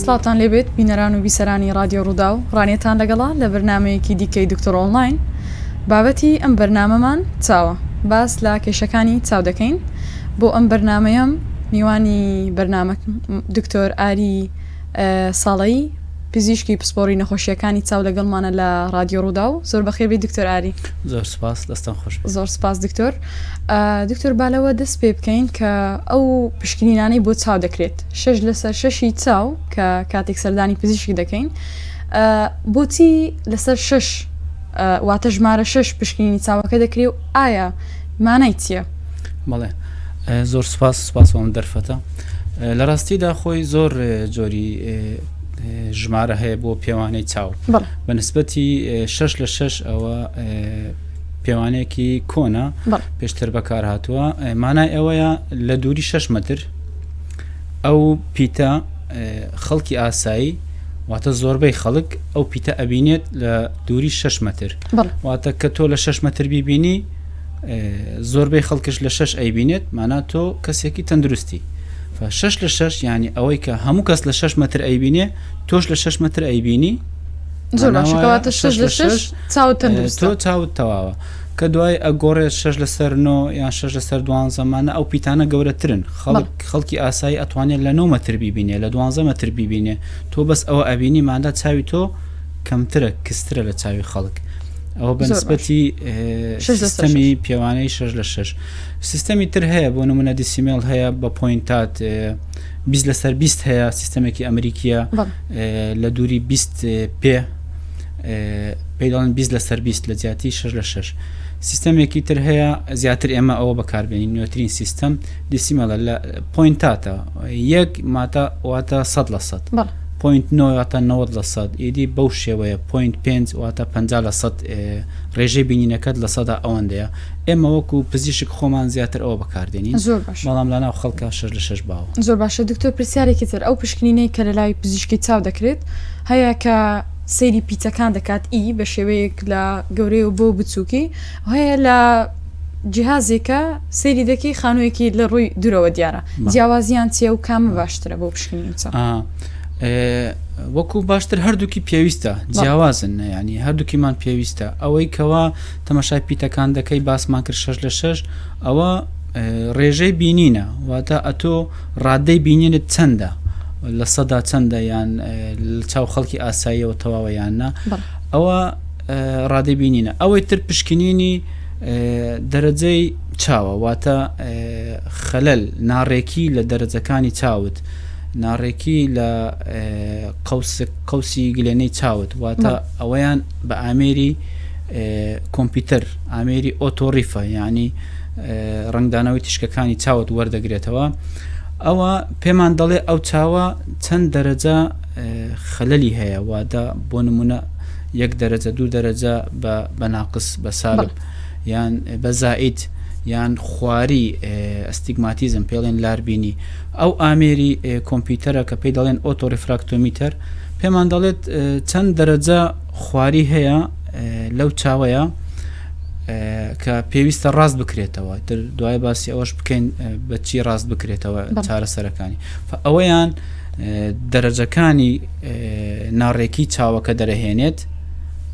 سڵاوتان لێبێت بینەران و بیسەرانی ڕادیۆ ڕووداو، ڕانیەتان لەگەڵە لە بەرنامەیەکی دیکەی دکتۆر ئۆنلاین. بابەتی ئەم بەرنامەمان چاوە. باس لە کێشەکانی چاو دەکەین. بۆ ئەم بەرنامەیەم میوانی بەرنامەکم دکتۆر ئاری ساڵەیی پزیشکی پسپۆڕی نەخۆشییەکانی چاو لەگەڵمانە لە ڕادیۆ ڕووداو. زۆر بەخێر بێی دکتۆر ئاری. زۆر سوپاس، دەستتان خۆش بێت. زۆر سوپاس دکتۆر. دکتۆر با لەوە دەست پێ بکەین کە ئەو پشکنینانەی بۆ چاو دەکرێت شەش لەسەر شەشی چاو کە کاتێک سەردانی پزیشک دەکەین بۆچی لەسەر شەش واتە ژمارە شەش پشکنینی چاوەکە دەکرێ و ئایا مانای چییە؟ بەڵێ زۆر سوپاس سوپاس بۆ ئەم دەرفەتە لە ڕاستیدا خۆی زۆر جۆری ژمارە هەیە بۆ پێوانەی چاو بە نسبەتی شەش لە شەش ئەوە پێوانەیەکی کۆنە پێشتر بەکار هاتووە مانای ئەوەیە لە دووری شەش مەتر ئەو پیتە خەڵکی ئاسایی واتە زۆربەی خەڵک ئەو پیتە ئەبینێت لە دووری شەش مەتر واتە کە تۆ لە شەش مەتر بیبینی زۆربەی خەڵکش لە شەش ئەیبینێت مانا تۆ کەسێکی تەندروستی شەش لە شەش ینی ئەوەی کە هەموو کەس لە شەش مەتر ئەیبینێ تۆش لە شەش مەتر ئەیبینی زۆر باشە کەواتە شەش لە شەش چاوت تەندروستە تۆ چاوت تەواوە کە دوای ئەگۆڕێت شەش لەسەر نۆ یان شەش لەسەر دوانزە مانە ئەو پیتانە گەورەترن خەڵک خەڵکی ئاسایی ئەتوانێت لە نۆ مەتر بیبینێ لە دوانزە مەتر بیبینێ تۆ بەس ئەوە ئەبینی مادە چاوی تۆ کەمترە کزترە لە چاوی خەڵک ئەوە بە نسبەتی سیستەمی پێوانەی شەش لە شەش سیستەمی تر هەیە بۆ نمونە decimal هەیە بە point ات 20 لەسەر 20 هەیە سیستەمێکی ئەمریکیە لە دووری 20 پێ پێی دەڵێن 20 لەسەر 20 لە جیاتی 6 لە 6 سیستەمێکی تر هەیە زیاتر ئێمە ئەوە بەکاربێنین نوێترین سیستەم decimal ە لە point اتە یەک ماتە واتە 100 لە 100 point نۆ واتە 90 لە 100 ئیدی بەو شێوەیە point پێنج واتە 50 لە 100 ڕێژەی بینینەکەت لە سەدا ئەوەندەیە ئێمە وەکو پزیشک خۆمان زیاتر ئەوە بەکاردێنین زۆر باش بەڵام لەناو خەڵکا شەش لە شەش باوە. زۆر باشە دکتۆر پرسیارێکی تر ئەو پشکنینەی کە لەلای پزیشکی چاو دەکرێت هەیە کە سەیری پیتەکان دەکات ئی بە شێوەیەک لە گەورەیەوە بۆ بچووکی هەیە لە جیهازێکە سەیری دەکەی خانوویەکی لە ڕووی دوورەوە دیارە جیاوازیان چییە و کامە باشترە بۆ پشکنینی چاو؟ وەکو باشتر هەردووکی پێویستە جیاوازن ینی هەردووکیمان پێویستە ئەوەی کەوا تەماشای پیتەکان دەکەی باسمان کرد شەش لە شەش ئەوە ڕێژەی بینینە واتە ئەتۆ ڕادەی بینینت چەندە لە سەدا چەندە یان لە چاو خەڵکی ئاساییەوە تەواوە یان نا ئەوە ڕادەی بینینە ئەوەی تر پشکنینی دەرەجەی چاوە واتە خەلەل ناڕێکی لە دەرەجەکانی چاوت ناڕێکی لە قەوسک قەوسی گلێنەی چاوت واتە ئەوەیان بە ئامێری کۆمپیوتەر ئامێری ئۆتۆڕیفە یعنی ڕەنگدانەوەی تیشکەکانی چاوت وەردەگرێتەوە ئەوە پێمان دەڵێ ئەو چاوە چەند دەرەجە خەلەلی هەیە وادە بۆ نمونە یەک دەرەجە دوو دەرەجە بە ناقس بە سالب یان بە زائید یان خواری ئەستیگماتیزم پێڵێن لاربینی ئەو ئامێری کۆمپیوتەرە کە پێی دەڵێن autorefractometer پێمان دەڵێت چەند دەرەجە خواری هەیە لەو چاوەیە کە پێویستە ڕاست بکرێتەوە تر دوای باسی ئەوەش بکەین بەچی ڕاست بکرێتەوە چارەسەرەکانی ئەوەیان دەرەجەکانی ناڕێکی چاوەکە دەرەهێنێت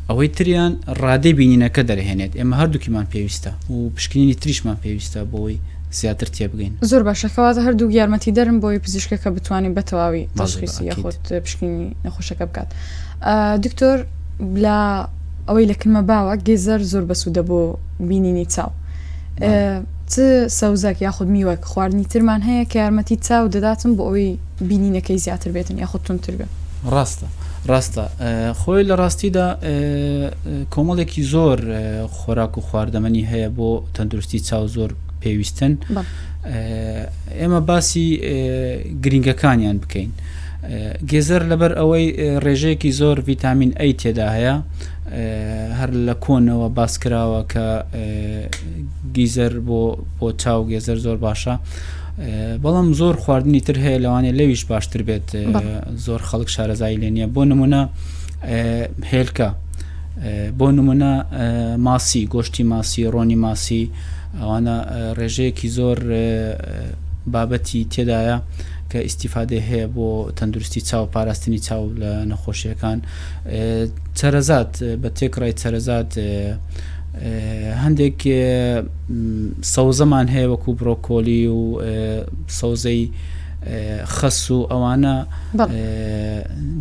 ئەوەی تریان ڕادەی بینینەکە دەرهێنێت ئێمە هەردووکیمان پێویستە و پشکنینی تریشمان پێویستە بۆی زیاتر تێبگەین. زۆر باشە کەواتە هەردووک یارمەتیدەرن بۆی پزیشکەکە بتوانێت بە تەواوی تەشخیسی یاخود پشکنینی نەخۆشەکە بکات. دکتۆر لە ئەوەی لە کنمە باوە گێزەر زۆر بەسوودە بۆ بینینی چاو. چ سەوزەک یاخود میوەک خواردنی ترمان هەیە کە یارمەتی چاو دەداتن بۆ ئەوەی بینینەکەی زیاتر بێتن یاخود توندتر بێت؟ ڕاستە ڕاستە خۆی لە ڕاستیدا کۆمەڵێکی زۆر خۆراک و خواردەمەنی هەیە بۆ تەندروستی چاو زۆر پێویستن ئێمە باسی گرنگەکانیان بکەین گێزەر لەبەر ئەوەی ڕێژەیەکی زۆر ڤیتامین ئەی تێدا هەیە هەر لە کۆنەوە باس کراوە کە گیزەر بۆ بۆ چاو گێزەر زۆر باشە بەڵام زۆر خواردنی تر هەیە لەوانێ لەویش باشتر بێت زۆر خەڵک شارەزایی لێ نییە بۆ نمونە هێلکە بۆ نمونە ماسی گۆشتی ماسی ڕۆنی ماسی ئەوانە ڕێژەیەکی زۆر بابەتی تێدایە. کە ئیستیفادەی هەیە بۆ تەندروستی چاو پاراستنی چاو لە نەخۆشیەکان چەرەزات بە تێکڕای چەرەزات هەندێک سەوزەمان هەیە وەکو برۆکۆلی و سەوزەی خەس و ئەوانە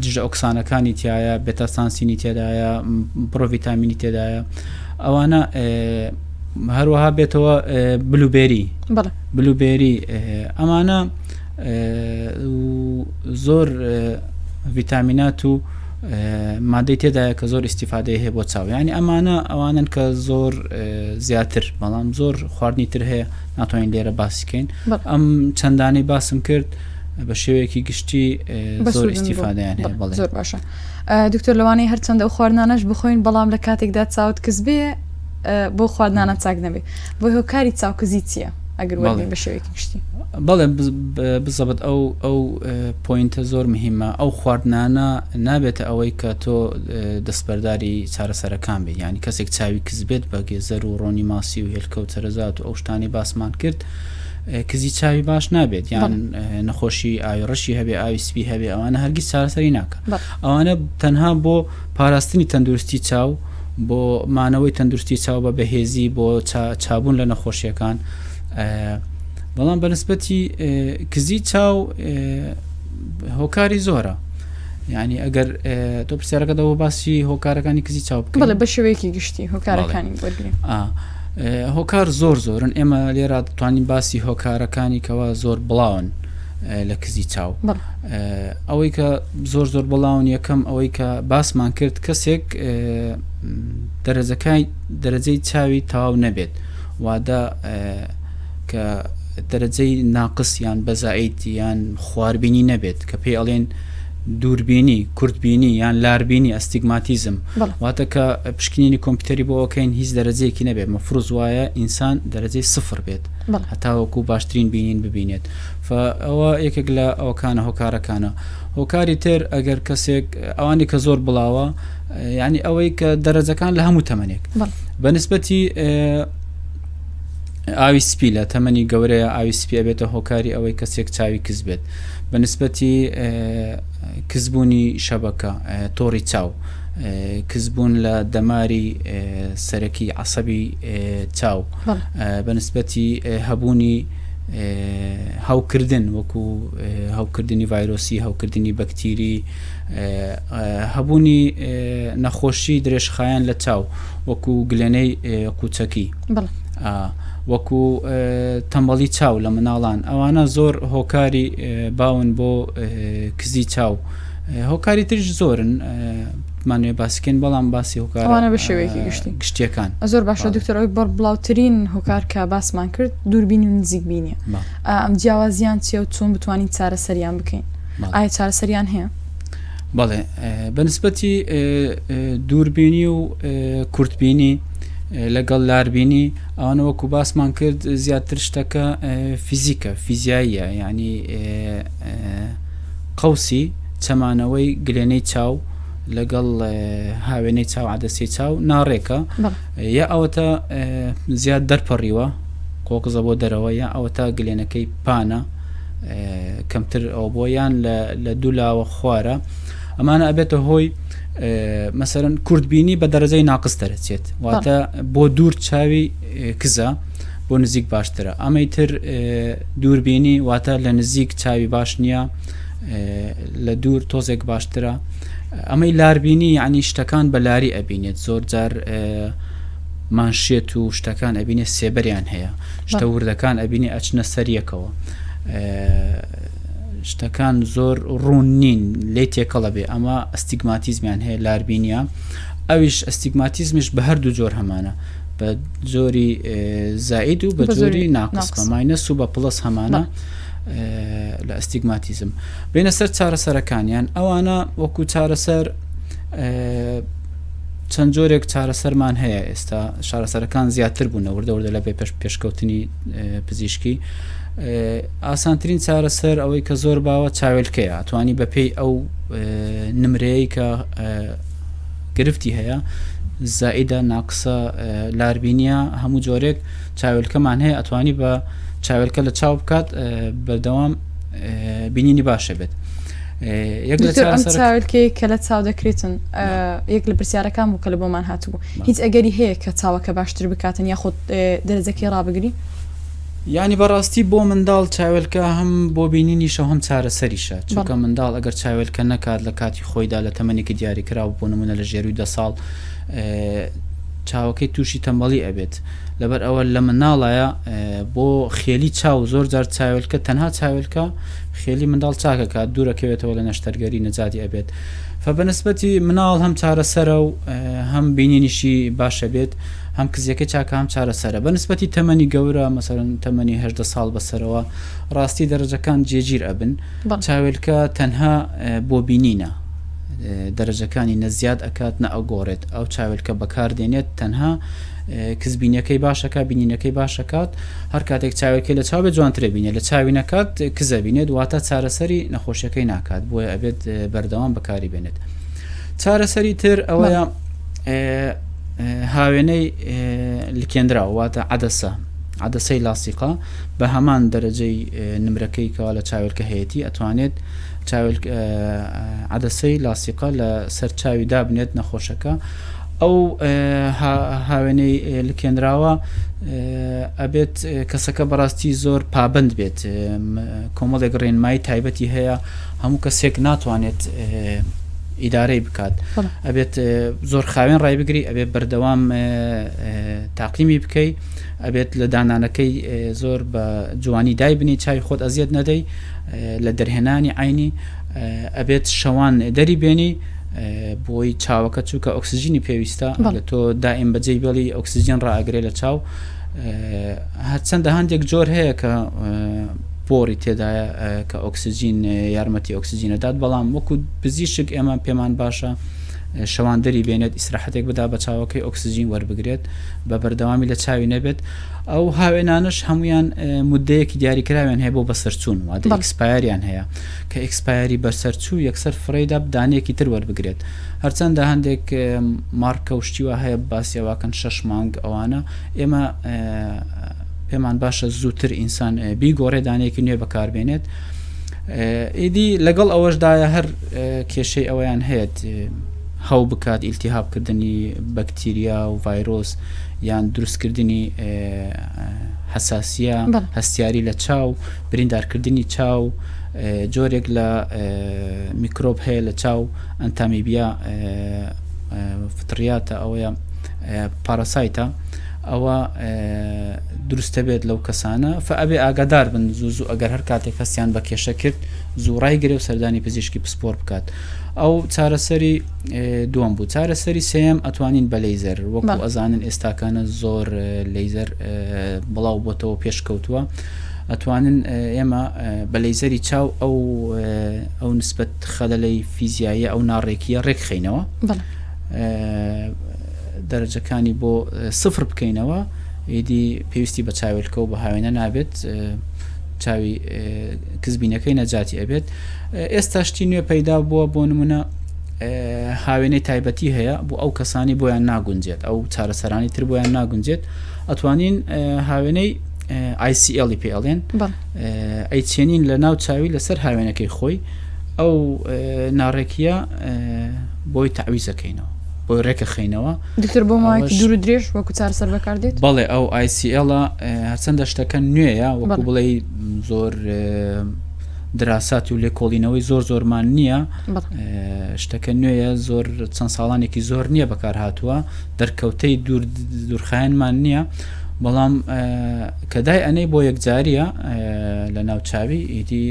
دژە ئۆکسانەکانی تایە بێتاسانسینی تێدایە پرۆڤیتامینی تێدایە ئەوانە هەروەها بێتەوە بلوبێری بلوبێری ئەمانە زۆر ڤیتامینات و مادەی تێدایە کە زۆر ئیسیفادەی هەیە بۆ چاو ینی ئەمانە ئەوانن کە زۆر زیاتر بەڵام زۆر خواردنی تر هەیە ناتوانین لێرە باسیکەین ئەم چەندانەی باسم کرد بە شێوەیەکی گشتی زۆر ئیسیفادەیان هەیە زۆر باشە دکتۆر لەوانەیە هەرچەندە ئەو خواردنانەش بخۆین بەڵام لە کاتێکدا چاوت کز بێ بۆ خواردنانە چاک نەبێ بۆی هۆکاری چاوکزی چییە ئەگەر وەرگین بە شێوەیەکی گشتی؟ بەڵێ بزەبت ئەو ئەو پۆینتە زۆر مهمە ئەو خواردنانە نابێتە ئەوەی کە تۆ دەستبەرداری چارەسەرەکان بێت یعنی کەسێک چاوی کز بێت بە گێزەر و ڕۆنی ماسی و هێلکە و چەرەزات و ئەو شتانی باسمان کرد کزی چاوی باش نابێت یان نەخۆشی ئاوی ڕەشی هەبێ ئاوی سپی هەبێ ئەوانە هەرگیز چارەسەری ناکە ئەوانە تەنها بۆ پاراستنی تەندروستی چاو بۆ مانەوەی تەندروستی چاو بە بەهێزی بۆ چابوون لە نەخۆشیەکان بەڵام بەنسبەتی کزی چاو هۆکاری زۆرە یعنی ئەگەر تۆ پرسیارەکە دەوە باسی هۆکارەکانی کزی چاو بکەین بەڵێ بە شێوەیەکی گشتی هۆکارەکانی وەرگین هۆکار زۆر زۆرن ئێمە لێرا دەتوانین باسی هۆکارەکانی کەوا زۆر بڵاون لە کزی چاو ئەوەی کە زۆر زۆر بڵاون یەکەم ئەوەی کە باسمان کرد کەسێک دەرەجەکای دەرەجەی چاوی تەواو نەبێت وادە کە دەرەجەی ناقس یان بەزائید یان خواربینی نەبێت کە پێی ئەڵێن دووربینی کورتبینی یان لاربینی ئەستیگماتیزم واتە کە پشکنینی کۆمپیوتەری بۆ ئەکەین هیچ دەرەجەیەکی نەبێت مەفروز وایە ئینسان دەرەجەی سفر بێت هەتاوەکو باشترین بینین ببینێت ئەوە یەکێک لە ئەوکانە هۆکارەکانە هۆکاری تر ئەگەر کەسێک ئەوانی کە زۆر بڵاوە یعنی ئەوەی کە دەرەجەکان لە هەموو تەمەنێک بە نسبەتی ئاوی سپی لە تەمەنی گەورەیە ئاوی سپی ئەبێتە هۆکاری ئەوەی کەسێک چاوی کز بێت بە نسبەتی کزبوونی شەبەکە تۆڕی چاو کزبوون لە دەماری سەرەکی عسەبی چاو بە نسبەتی هەبوونی هەوکردن وەکو هەوکردنی ڤایرۆسی هەوکردنی بەکتیری هەبوونی نەخۆشی درێژخایەن لە چاو وەکو گلێنەی قوچەکی وەکو تەمبەڵی چاو لە مناڵان ئەوانە زۆر هۆکاری باون بۆ کزی چاو هۆکاری تریش زۆرن مانوێ باسکەین بەڵام باسی هۆکارانە بە شێوەیەکی گشتی گشتیەکان زۆر باشە دکتۆر ئەوەی بەر بڵاوترین هۆکار کە باسمان کرد دووربینی و نزیک بینیە ئەم جیاوازیان چیە و چۆن بتوانین چارەسەریان بکەین ئایا چارەسەریان هەیە؟ بەڵێ بەنسبەتی دووربینی و کورتبینی لەگەڵ لاربینی ئەوانە وەکو باسمان کرد زیاتر شتەکە فیزیکە فیزیاییە یعنی قەوسی چەمانەوەی گلێنەی چاو لەگەڵ هاوێنەی چاو عدەسی چاو ناڕێکە یا ئەوەتە زیاد دەرپەڕیوە قۆقزە بۆ دەرەوە یا ئەوەتا گلێنەکەی پانە کەمتر ئەوە بۆ یان لە دوو لاوە خوارە ئەمانە ئەبێتە هۆی مەسەرەن کوردبینی بە دەرەجەی ناقس دەرەچێت واتە بۆ دوور چاوی کزە بۆ نزیک باشترە ئەمەی تر دووربینی واتە لە نزیک چاوی باش نییە لە دوور تۆزێک باشترە ئەمەی لاربینی یعنی شتەکان بە لاری ئەبینێت زۆر جار مانشێت و شتەکان ئەبینێ سێبەریان هەیە شتە وردەکان ئەبینێ ئەچنە سەر یەکەوە شتەکان زۆر ڕوون نین لێ تێکەڵە بێ ئەمە ئەستیگماتیزمیان هەیە لاربینە ئەویش ئەستیگماتیزمیش بە هەردوو جۆر هەمانە بە جۆری زائید و بە جۆری ناقس بە minus و بە plus هەمانە لە ئەستیگماتیزم بینە سەر چارەسەرەکانیان ئەوانە وەکو چارەسەر چەند جۆرێک چارەسەرمان هەیە ئێستا چارەسەرەکان زیاتر بوونە وردە وردە لە بێ پێش پێشکەوتنی پزیشکی ئاسانترین چارەسەر ئەوەی کە زۆر باوە چاوێلکەیە توانی بەپێی ئەو نمرەیە کە گرفتی هەیە زائیدە ناقسە لاربینیە هەموو جۆرێک چاوێلکەمان هەیە ئەتوانی بە چاوێلکە لە چاو بکات بەردەوام. بینینی باشە بێت. یەک لە چاویلکەی کە لە چاو دەکرێتن یەک لە پرسیارەکان بوو کە لە بۆمان هاتبوو هیچ ئەگەری هەیە کە چاوەکە باشتر بکاتن یاخود دەرەجەکەی ڕابگری؟ یانی بەڕاستی بۆ منداڵ چاوێلکە هەم بۆ بینینیشە و هەم چارەسەریشە چونکە منداڵ ئەگەر چاوێلکە نەکات لە کاتی خۆیدا لە تەمەنێکی دیاریکراو بۆ نمونە لە ژێروی دە ساڵ چاوەکەی تووشی تەمبەڵی ئەبێت لەبەر ئەوە لە مناڵایە بۆ خێلی چاو زۆر جار چاوێلکە تەنها چاوێلکە خێلی منداڵ چاکەکات دوورەکەوێتەوە لە نەشتەرگەری نەجاتی ئەبێت فبەنسبەتی مناڵ هەم چارەسەرە و هەم بینینیشی باشە بێت هەم کزیەکەی چاکە هەم چارەسەرە بە نسبەتی تەمەنی گەورە مەسەلەن تەمەنی 18 ساڵ بەسەرەوە ڕاستی دەرەجەکان جێگیر ئەبن چاوێلکە تەنها بۆ بینینە دەرەجەکانی نە زیاد ئەکات نە ئەگۆڕێت ئەو چاوێلکە بەکار دێنێت تەنها کزبینەکەی باشەکە بینینەکەی باشەکات هەر کاتێک چاوێکی لە چاوێ جوانترە بینێت لە چاوی نەکات کزە بینێت واتە چارەسەری نەخۆشیەکەی ناکات بۆیە ئەبێت بەردەوام بەکاری بێنێت چارەسەری تر ئەوەیە هاوێنەی لکێنراو واتە عەدەسە، عەدەسەی لاسیقە، بە هەمان دەرەجەی نمرەکەی کەوا لە چاوێلکە هەیەتی ئەتوانێت چاوێلک عەدەسەی لاسیقە لە سەر چاوی دابنێت نەخۆشەکە ئەو هاوێنەی لکێنراوە ئەبێت کەسەکە بەڕاستی زۆر پابند بێت کۆمەڵێک ڕێنمایی تایبەتی هەیە هەموو کەسێک ناتوانێت ئیدارەی بکات ئەبێت زۆر خاوێن ڕایبگری ئەبێت بەردەوام تاقیمی بکەی ئەبێت لە دانانەکەی زۆر بە جوانی دایبنی چاوی خۆت ئەزیەت نەدەی لە دەرهێنانی عینی ئەبێت شەوان دەری بێنی بۆی چاوەکە چووکە ئۆکسسیجینی پێویستە لە تۆ دائیم بەجێی بێڵی ئۆکسسیجین ڕائگرێ لە چاو هەرچەندە هەندێک جۆر هەیە کە بۆڕی تێدایە کە ئۆکسجین یارمەتی ئۆکسجین ئەدات بەڵام وەکو پزیشک ئێمە پێمان باشە شەوان دەری بێنێت ئیسراحەتێک بدا بە چاوەکەی ئۆکسجین وەربگرێت بە بەردەوامی لە چاوی نەبێت ئەو هاوێنانش هەمویان مدەیەکی دیاریکراویان هەیە بۆ بەسەرچوون واتە expire یان هەیە کە expire ی بەسەرچوو یەکسەر فڕێدا دانەیەکی تر وەربگرێت هەرچەندە هەندێک مارکە و شتیوا هەیە باسیەواکەن شەش مانگ ئەوانە ئێمە پێمان باشە زووتر ئینسان بیگۆڕێ دانەیەکی نوێ بەکاربێنێت ئیدی لەگەڵ ئەوەشدایە هەر کێشەی ئەوەیان هەیە هەو بکات ئیلتیهابکردنی بەکتیریا و ڤایرۆس یان دروستکردنی حساسیە هەستیاری لە چاو بریندارکردنی چاو جۆرێک لە میکرۆب هەیە لە چاو ئەنتامیبیا فطریاتە ئەوەیە پاراسایتە ئەوە دروستەبێت لەو کەسانە فئەبێ ئاگادار بن زوو زوو ئەگەر هەر کاتێک هەستیان بە کێشە کرد زوو ڕایگرێ و سەردانی پزیشکی پسپۆر بکات ئەو چارەسەری دووەم بوو چارەسەری سێم ئەتوانین بە لەیزەر وەکو ئەزانن ئێستاکانە زۆر لەیزەر بڵاو بۆتەوە پێشکەوتووە ئەتوانن ئێمە بە لەیزەری چاو ئەو ئەو نسبەت خەلەلەی فیزیاییە ئەو ناڕێکیە ڕێکخینەوە دەرەجەکانی بۆ سفر بکەینەوە ئیدی پێویستی بە چاوێلکە و بە هاوێنە نابێت چاوی کزبینەکەی نەجاتی ئەبێت ئێستا شتی نوێ پەیدا بووە بۆ نمونە هاوێنەی تایبەتی هەیە بۆ ئەو کەسانی بۆیان ناگونجێت ئەو چارەسەرانی تر بۆیان ناگونجێت ئەتوانین هاوێنەی ICL پێ ئەڵێن ئەیچێنین لە ناو چاوی لەسەر هاوێنەکەی خۆی ئەو ناڕێکیە بۆی تەعویزەکەینەوە بۆی ڕێکەخەینەوە. دکتۆر بۆ ماوەیەکی دوور و درێژ وەکو چارەسەر بەکاردێت؟ بەڵێ ئەو ICL هەرچەندە شتەکە نوێیە وەکو بڵێ زۆر دراسات و لێکۆڵینەوەی زۆر زۆرمان نییە شتەکە نوێیە زۆر چەند ساڵانێکی زۆر نییە بەکار هاتووە دەرکەوتەی دوور دوورخایەنمان نییە بەڵام کە دای ئەنەی بۆ یەکجاریە لە ناو چاوی ئیدی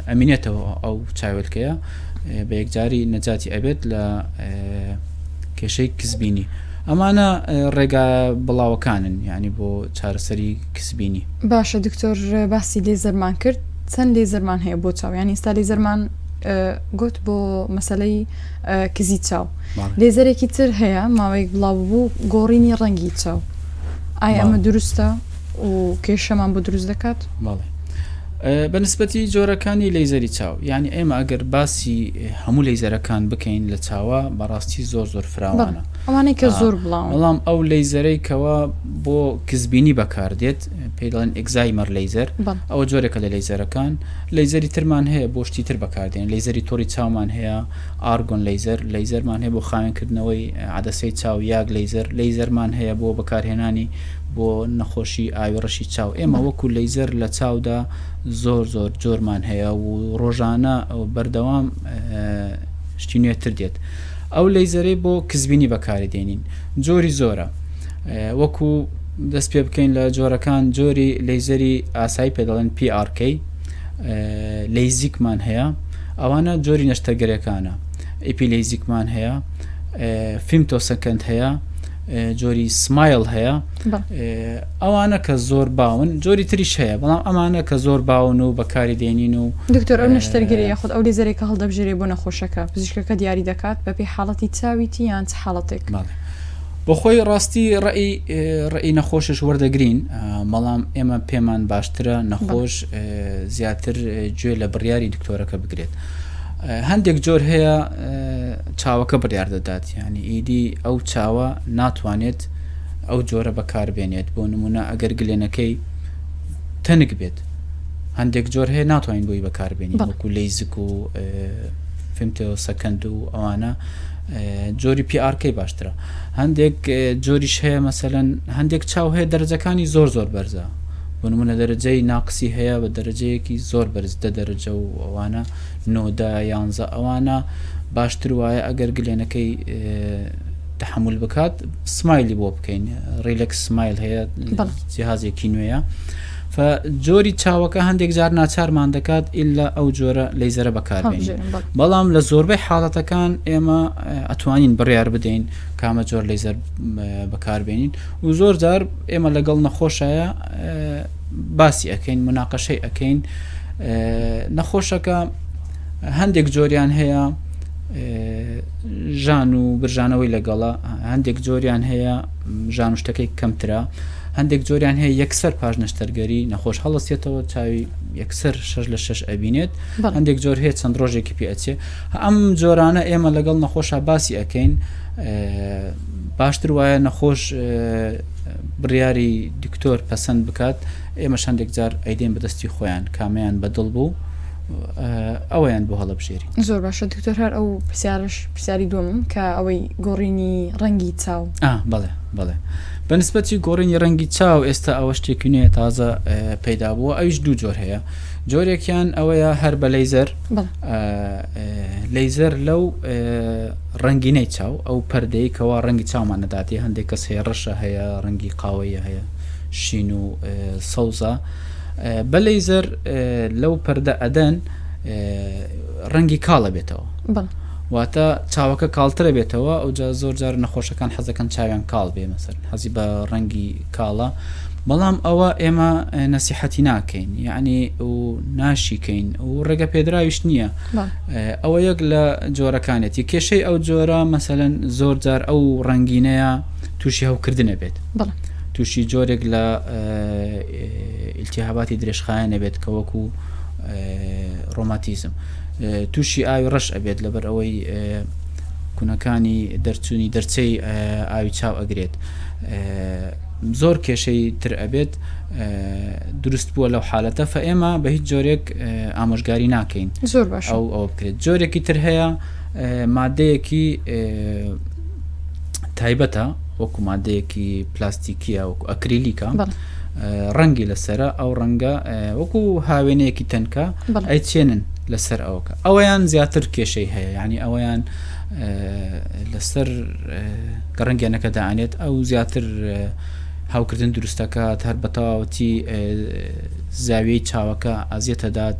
ئەمینێتەوە ئەو چاوێلکەیە بە یەکجاری نەجاتی ئەبێت لە کێشەی کزبینی ئەمانە ڕێگا بڵاوەکانن یعنی بۆ چارەسەری کزبینی. باشە دکتۆر باسی لێزەرمان کرد چەند لێزەرمان هەیە بۆ چاو یانی ئێستا لێزەرمان گوت بۆ مەسلەی کزی چاو لێزەرێکی تر هەیە ماوەیەک بڵاو بوو گۆڕینی ڕەنگی چاو ئایا ئەمە دروستە و کێشەمان بۆ دروست دەکات؟ بەڵێ. بە نسبەتی جۆرەکانی لەیزەری چاو یعنی ئێمە ئەگەر باسی هەموو لەیزەرەکان بکەین لە چاوە بەڕاستی زۆر زۆر فراوانە ئەوانەی کە زۆر بڵاون بەڵام ئەو لەیزەرەی کەوا بۆ کزبینی بەکاردێت پێی دەڵێن excimer laser ئەوە جۆرێکە لە لەیزەرەکان لەیزەری ترمان هەیە بۆ شتی تر بەکاردێن لەیزەری تۆڕی چاومان هەیە argon laser لەیزەرمان هەیە بۆ خاوێنکردنەوەی عەدەسەی چاو YAG laser لەیزەرمان هەیە بۆ بەکارهێنانی بۆ نەخۆشی ئاوی ڕەشی چاو ئێمە وەکو لەیزەر لە چاودا زۆر زۆر جۆرمان هەیە و ڕۆژانە بەردەوام شتی نوێتر دێت ئەو لەیزەرەی بۆ کزبینی بەکاری دێنین جۆری زۆرە وەکو دەست پێ بکەین لە جۆرەکان جۆری لەیزەری ئاسایی پێ دەڵێن PRK لەیزیکمان هەیە ئەوانە جۆری نەشتەرگەرەکانە epi لەیزیکمان هەیە femtosecond هەیە جۆری SMILE هەیە ئەوانە کە زۆر باون جۆری تریش هەیە بەڵام ئەمانە کە زۆر باون و بەکاری دێنین و دکتۆر ئەو نەشتەرگەری یاخود ئەو لێزەرێک کە هەڵدەبژێرێ بۆ نەخۆشەکە پزیشکەکە دیاری دەکات بەپێی حاڵەتی چاویتی یان چ حاڵەتێک؟ بۆ خۆی ڕاستی ڕئی ڕئی نەخۆشش وەردەگرین بەڵام ئێمە پێمان باشترە نەخۆش زیاتر گوێ لە بڕیاری دکتۆرەکە بگرێت. هەندێک جۆر هەیە چاوەکە بڕیار دەدات یعنی ئیدی ئەو چاوە ناتوانێت ئەو جۆرە بەکاربێنێت بۆ نمونە ئەگەر گلێنەکەی تەنک بێت هەندێک جۆر هەیە ناتوانین بۆی بەکاربێنین وەکو لەیزک و femtosecond و ئەوانە جۆری PRK باشترە هەندێک جۆریش هەیە مەسەلەن هەندێک چاو هەیە دەرەجەکانی زۆر زۆر بەرزە بۆ نمونە دەرەجەی ناقسی هەیە بە دەرەجەیەکی زۆر بەرز دە دەرەجە و ئەوانە نۆدە یانزە ئەوانە باشتر وایە ئەگەر گلێنەکەی تحمل بکات SMILE ی بۆ بکەین ReLEx SMILE هەیە جیهازێکی نوێیە جۆری چاوەکە هەندێک جار ناچارمان دەکات ئللا ئەو جۆرە لەیزەرە بەکاربێنین بەڵام لە زۆربەی حاڵەتەکان ئێمە ئەتوانین بڕیار بدەین کامە جۆر لەیزەر بەکاربێنین و زۆر جار ئێمە لەگەڵ نەخۆشایە باسی ئەەکەین مناقەشەی ئەەکەین نەخۆشەکە هەندێک جۆریان هەیە ژان و برژانەوەی لەگەڵە هەندێک جۆریان هەیە ژان و شتەکەی کەمترە هەندێک جۆریان هەیە یەکسەر پاش نەشتەرگەری نەخۆش هەڵەسێتەوە چاوی یەکسەر شەش لە شەش ئەبینێت هەندێک جۆر هەیە چەند ڕۆژێکی پێ ئەچێ ئەم جۆرانە ئێمە لەگەڵ نەخۆشا باسی ئەەکەین باشتر وایە نەخۆش بڕیاری دکتۆر پەسەند بکات ئێمە هەندێک جار ئەیدێن بەدەستی خۆیان کامیان بەدڵ بوو ئەوەیان بۆ هەڵەبژێری. زۆر باشە دکتۆر هەر ئەو پرسیارش پرسیاری دووەمم کە ئەوەی گۆڕینی ڕەنگی چاو. ئا بەڵێ بەڵێ بەنسبەتی گۆڕینی ڕەنگی چاو ئێستا ئەوە شتێکی نوێ تازە پەیدا بووە ئەویش دوو جۆر هەیە جۆرێکیان ئەوەیە هەر بە لەیزەر لەیزەر لەو ڕەنگینەی چاو ئەو پەردەی کەوا ڕەنگی چاومان نەداتێ هەندێک کەس هەیە ڕەشە هەیە ڕەنگی قاوەیە هەیە شین و سەوزە بە لەیزەر لەو پەردە ئەدەن ڕەنگی کاڵە بێتەوە واتە چاوەکە کاڵترە بێتەوە ئەو جا زۆر جار نەخۆشەکان حەزەکەن چاویان کاڵ بێ مەسەر حەزی بە ڕەنگی کاڵە بەڵام ئەوە ئێمە نەسیحەتی ناکەین یعنی و ناشیکەین و ڕێگە پێدراویش نییە ئەوە یەک لە جۆرەکانێتی کێشەی ئەو جۆرە مەسەەن زۆر جار ئەو ڕەنگینەیە تووشی هەوکردنە بێت تووشی جۆرێک لە ئیلتیهاباتی درێژخایەن ئەبێت کە وەکو ڕۆماتیزم تووشی ئاوی ڕەش ئەبێت لەبەر ئەوەی کونەکانی دەرچوونی دەرچەی ئاوی چاو ئەگرێت زۆر کێشەی تر ئەبێت دروست بووە لەو حالەتە فە ئێمە بە هیچ جۆرێک ئامۆژگاری ناکەین زۆر باش ئەو ئەو بکرێت جۆرێکی تر هەیە مادەیەکی تایبەتە وەکو مادەیەکی پلاستیکیە وەکو ئەکریلیکە ڕەنگی لەسرە ئەو ڕەنگە وەکو هاوێنەیەکی تەنکە ئەی چێنن لەسەر ئەوکە ئەوەیان زیاتر کێشەی هەیە ینی ئەوەیان لەسەر گەڕنگیانەکە دانێت ئەو زیاتر هاوکردن دروستەکات هەر بەتەواوەتی زاویەی چاوەکە ئازیەتەدات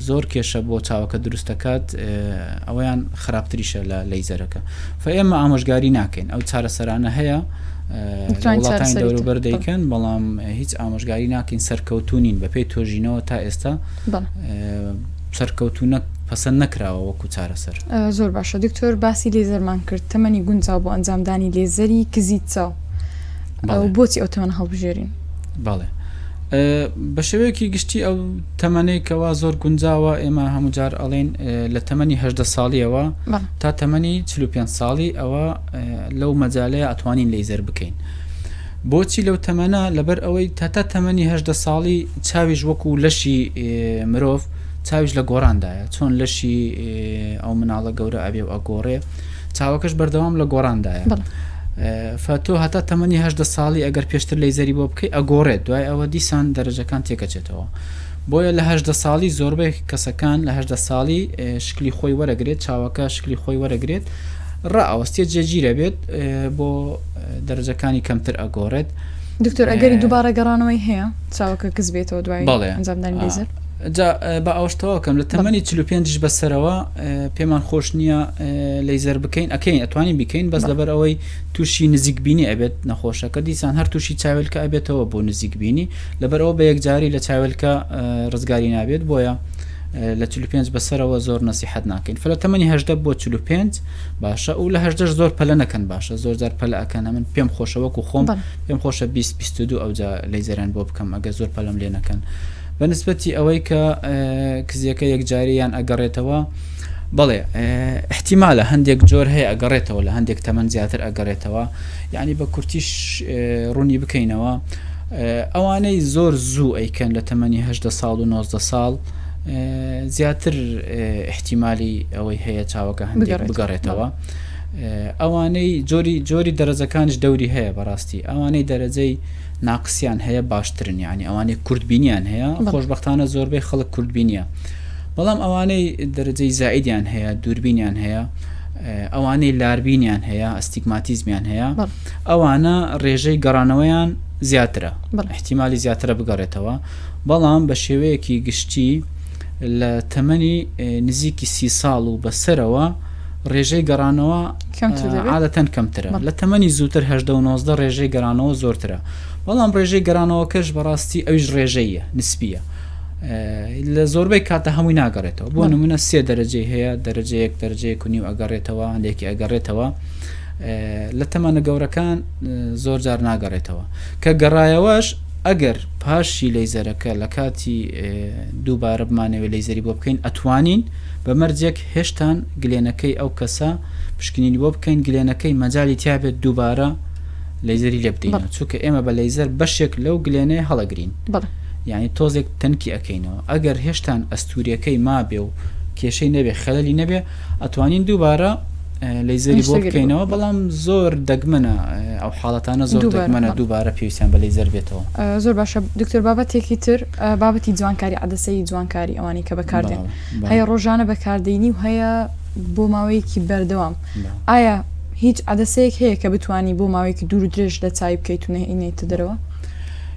زۆر کێشە بۆ چاوەکە دروستەکات ئەوەیان خراپتریشە لە لەیزەرەکە فە ئێمە ئامۆژگاری ناکەین ئەو چارەسەرانە هەیە وڵاتانی دەوروبەر دەیکەن بەڵام هیچ ئامۆژگاری ناکەین سەرکەوتو نین بەپێی تۆژینەوە تا ئێستا سەرکەوتو نە پەسەند نەکراوە وەکو چارەسەر. زۆر باشە دکتۆر باسی لێزەرمان کرد تەمەنی گونجاو بۆ ئەنجامدانی لێزەری کزی چاو بۆچی ئەو تەمەنە هەڵبژێرین؟ بەڵێ. بە شێوەیەکی گشتی ئەو تەمەنەی کەوا زۆر گونجاوە ئێمە هەموو جار ئەڵێن لە تەمەنی هەدە ساڵیەوە تا تەمەنی 45 ساڵی ئەوە لەو مەجالەیە ئەتوانین لەیزەر بکەین. بۆچی لەو تەمەنە لەبەر ئەوەی تا تەمەنی هەدە ساڵی چاویش وەکو لەشی مرۆڤ چاویش لە گۆڕاندایە چۆن لەشی ئەو مناڵە گەورە ئەبێ و ئەگۆڕێ چاوەکەش بەردەوام لە گۆڕاندایە فە تۆ هەتا تەمەنی هەدە ساڵی ئەگەر پێشتر لەیزەری بۆ بکەی ئەگۆڕێت دوای ئەوە دیسان دەرەجەکان تێکەچێتەوە بۆیە لە هەدە ساڵی زۆربەی کەسەکان لە هەدە ساڵی شکلی خۆی وەرەگرێت چاوەکە شکلی خۆی وەرەگرێت ڕائەوەستێت جێگیرە بێت بۆ دەرەجەکانی کەمتر ئەگۆڕێت. دکتۆر ئەگەری دووبارە گەڕانەوەی هەیە چاوەکە کز بێتەوە دوای ئەنجامدانی لەیزەر؟ جا با ئەوەش تەواو کەم لە تەمەنی 45 بەسەرەوە پێمان خۆش نییە لەیزەر بکەین ئەکەین ئەتوانین بیکەین بەس لەبەر ئەوەی تووشی نزیک بینی ئەبێت نەخۆشەکە دیسان هەر تووشی چاوێلکە ئەبێتەوە بۆ نزیک بینی لەبەر ئەوە بە یەکجاری لە چاوێلکە ڕزگاری نابێت بۆیە لە 45 بەسەرەوە زۆر نەسیحەت ناکەین فلە تەمەنی هەدە بۆ 45 باشە و لە هەژدەش زۆر پەلە نەکەن باشە زۆر جار پەلە ئەکەن ئەمن پێم خۆشە وەکو خۆم پێم خۆشە 20 22 ئەوجا لەیزەران بۆ بکەم ئەگەر زۆر پەلم لێ نەکەن بە نسبەتی ئەوەی کە کزیەکە یەکجاری یان ئەگەڕێتەوە بەڵێ احتیمالە هەندێک جۆر هەیە ئەگەڕێتەوە لە هەندێک تەمەن زیاتر ئەگەڕێتەوە یعنی بە کورتیش ڕوونی بکەینەوە ئەوانەی زۆر زوو ئەیکەن لە تەمەنی هەدە ساڵ و 19 ساڵ زیاتر احتیمالی ئەوەی هەیە چاوەکە هەندێک بگەڕێتەوە ئەوانەی جۆری جۆری دەرەجەکانش دەوری هەیە بەڕاستی ئەوانەی دەرەجەی ناقسیان هەیە باشترن یعنی ئەوانەی کوردبینیان هەیە خۆشببختانە زۆربەی خەڵک کوردبینیە بەڵام ئەوانەی دەرەجەی زائیدیان هەیە دووربینیان هەیە ئەوانەی لاربینیان هەیە ئەستیگماتیزمیان هەیە ئەوانە ڕێژەی گەڕانەوەیان زیاترە احتیممالی زیاترە بگەڕێتەوە بەڵام بە شێوەیەکی گشتی لە تەمەنی نزیکی سی ساڵ و بەسەرەوە ڕێژەی گەڕانەوە عادەتەن کەمترە لە تەمەنی زووتر هەدە و نۆزدە ڕێژەی گەرانەوە زۆرترە بەڵام ڕێژەی گەرانەوەکەش بەڕاستی ئەویش ڕێژەیە نسبیە لە زۆربەی کاتە هەمووی ناگەڕێتەوە بۆ نمونە سێ دەرەجەی هەیە دەرەجەیەک دەرەجەیەک و نیو ئەگەڕێتەوە هەندێکی ئەگەڕێتەوە لە تەمەنە گەورەکان زۆر جار ناگەڕێتەوە کە گەڕایەوەش ئەگەر پاشی لەیزەرەکە لە کاتی دووبارە بمانەوێت لەیزەری بۆ بکەین ئەتوانین بە مەرجێک هێشتان گلێنەکەی ئەو کەسە پشکنینی بۆ بکەین گلێنەکەی مەجالی تیابێت دووبارە لەیزەری لێ بدەینەوە چونکە ئێمە بە لەیزەر بەشێک لەو گلێنەیە هەڵەگرین یعنی تۆزێک تەنکی ئەکەینەوە ئەگەر هێشتان ئەستوریەکەی مابێ و کێشەی نەبێ خەلەلی نەبێ ئەتوانین دووبارە لەیزەری بۆ بکەینەوە بەڵام زۆر دەگمەنە ئەو حاڵەتانە زۆر دەگمەنە دووبارە پێویستیان بە لەیزەر بێتەوە. زۆر باشە دکتۆر بابەتێکی تر بابەتی جوانکاری عەدەسەی جوانکاری ئەوانەی کە بەکاردێن هەیە ڕۆژانە بەکاردێنی و هەیە بۆ ماوەیەکی بەردەوام ئایا هیچ عەدەسەیەک هەیە کە بتانی بۆ ماوەیەکی دوور و درێژ لە چاوی بکەیت و نەهینیتە دەرەوە؟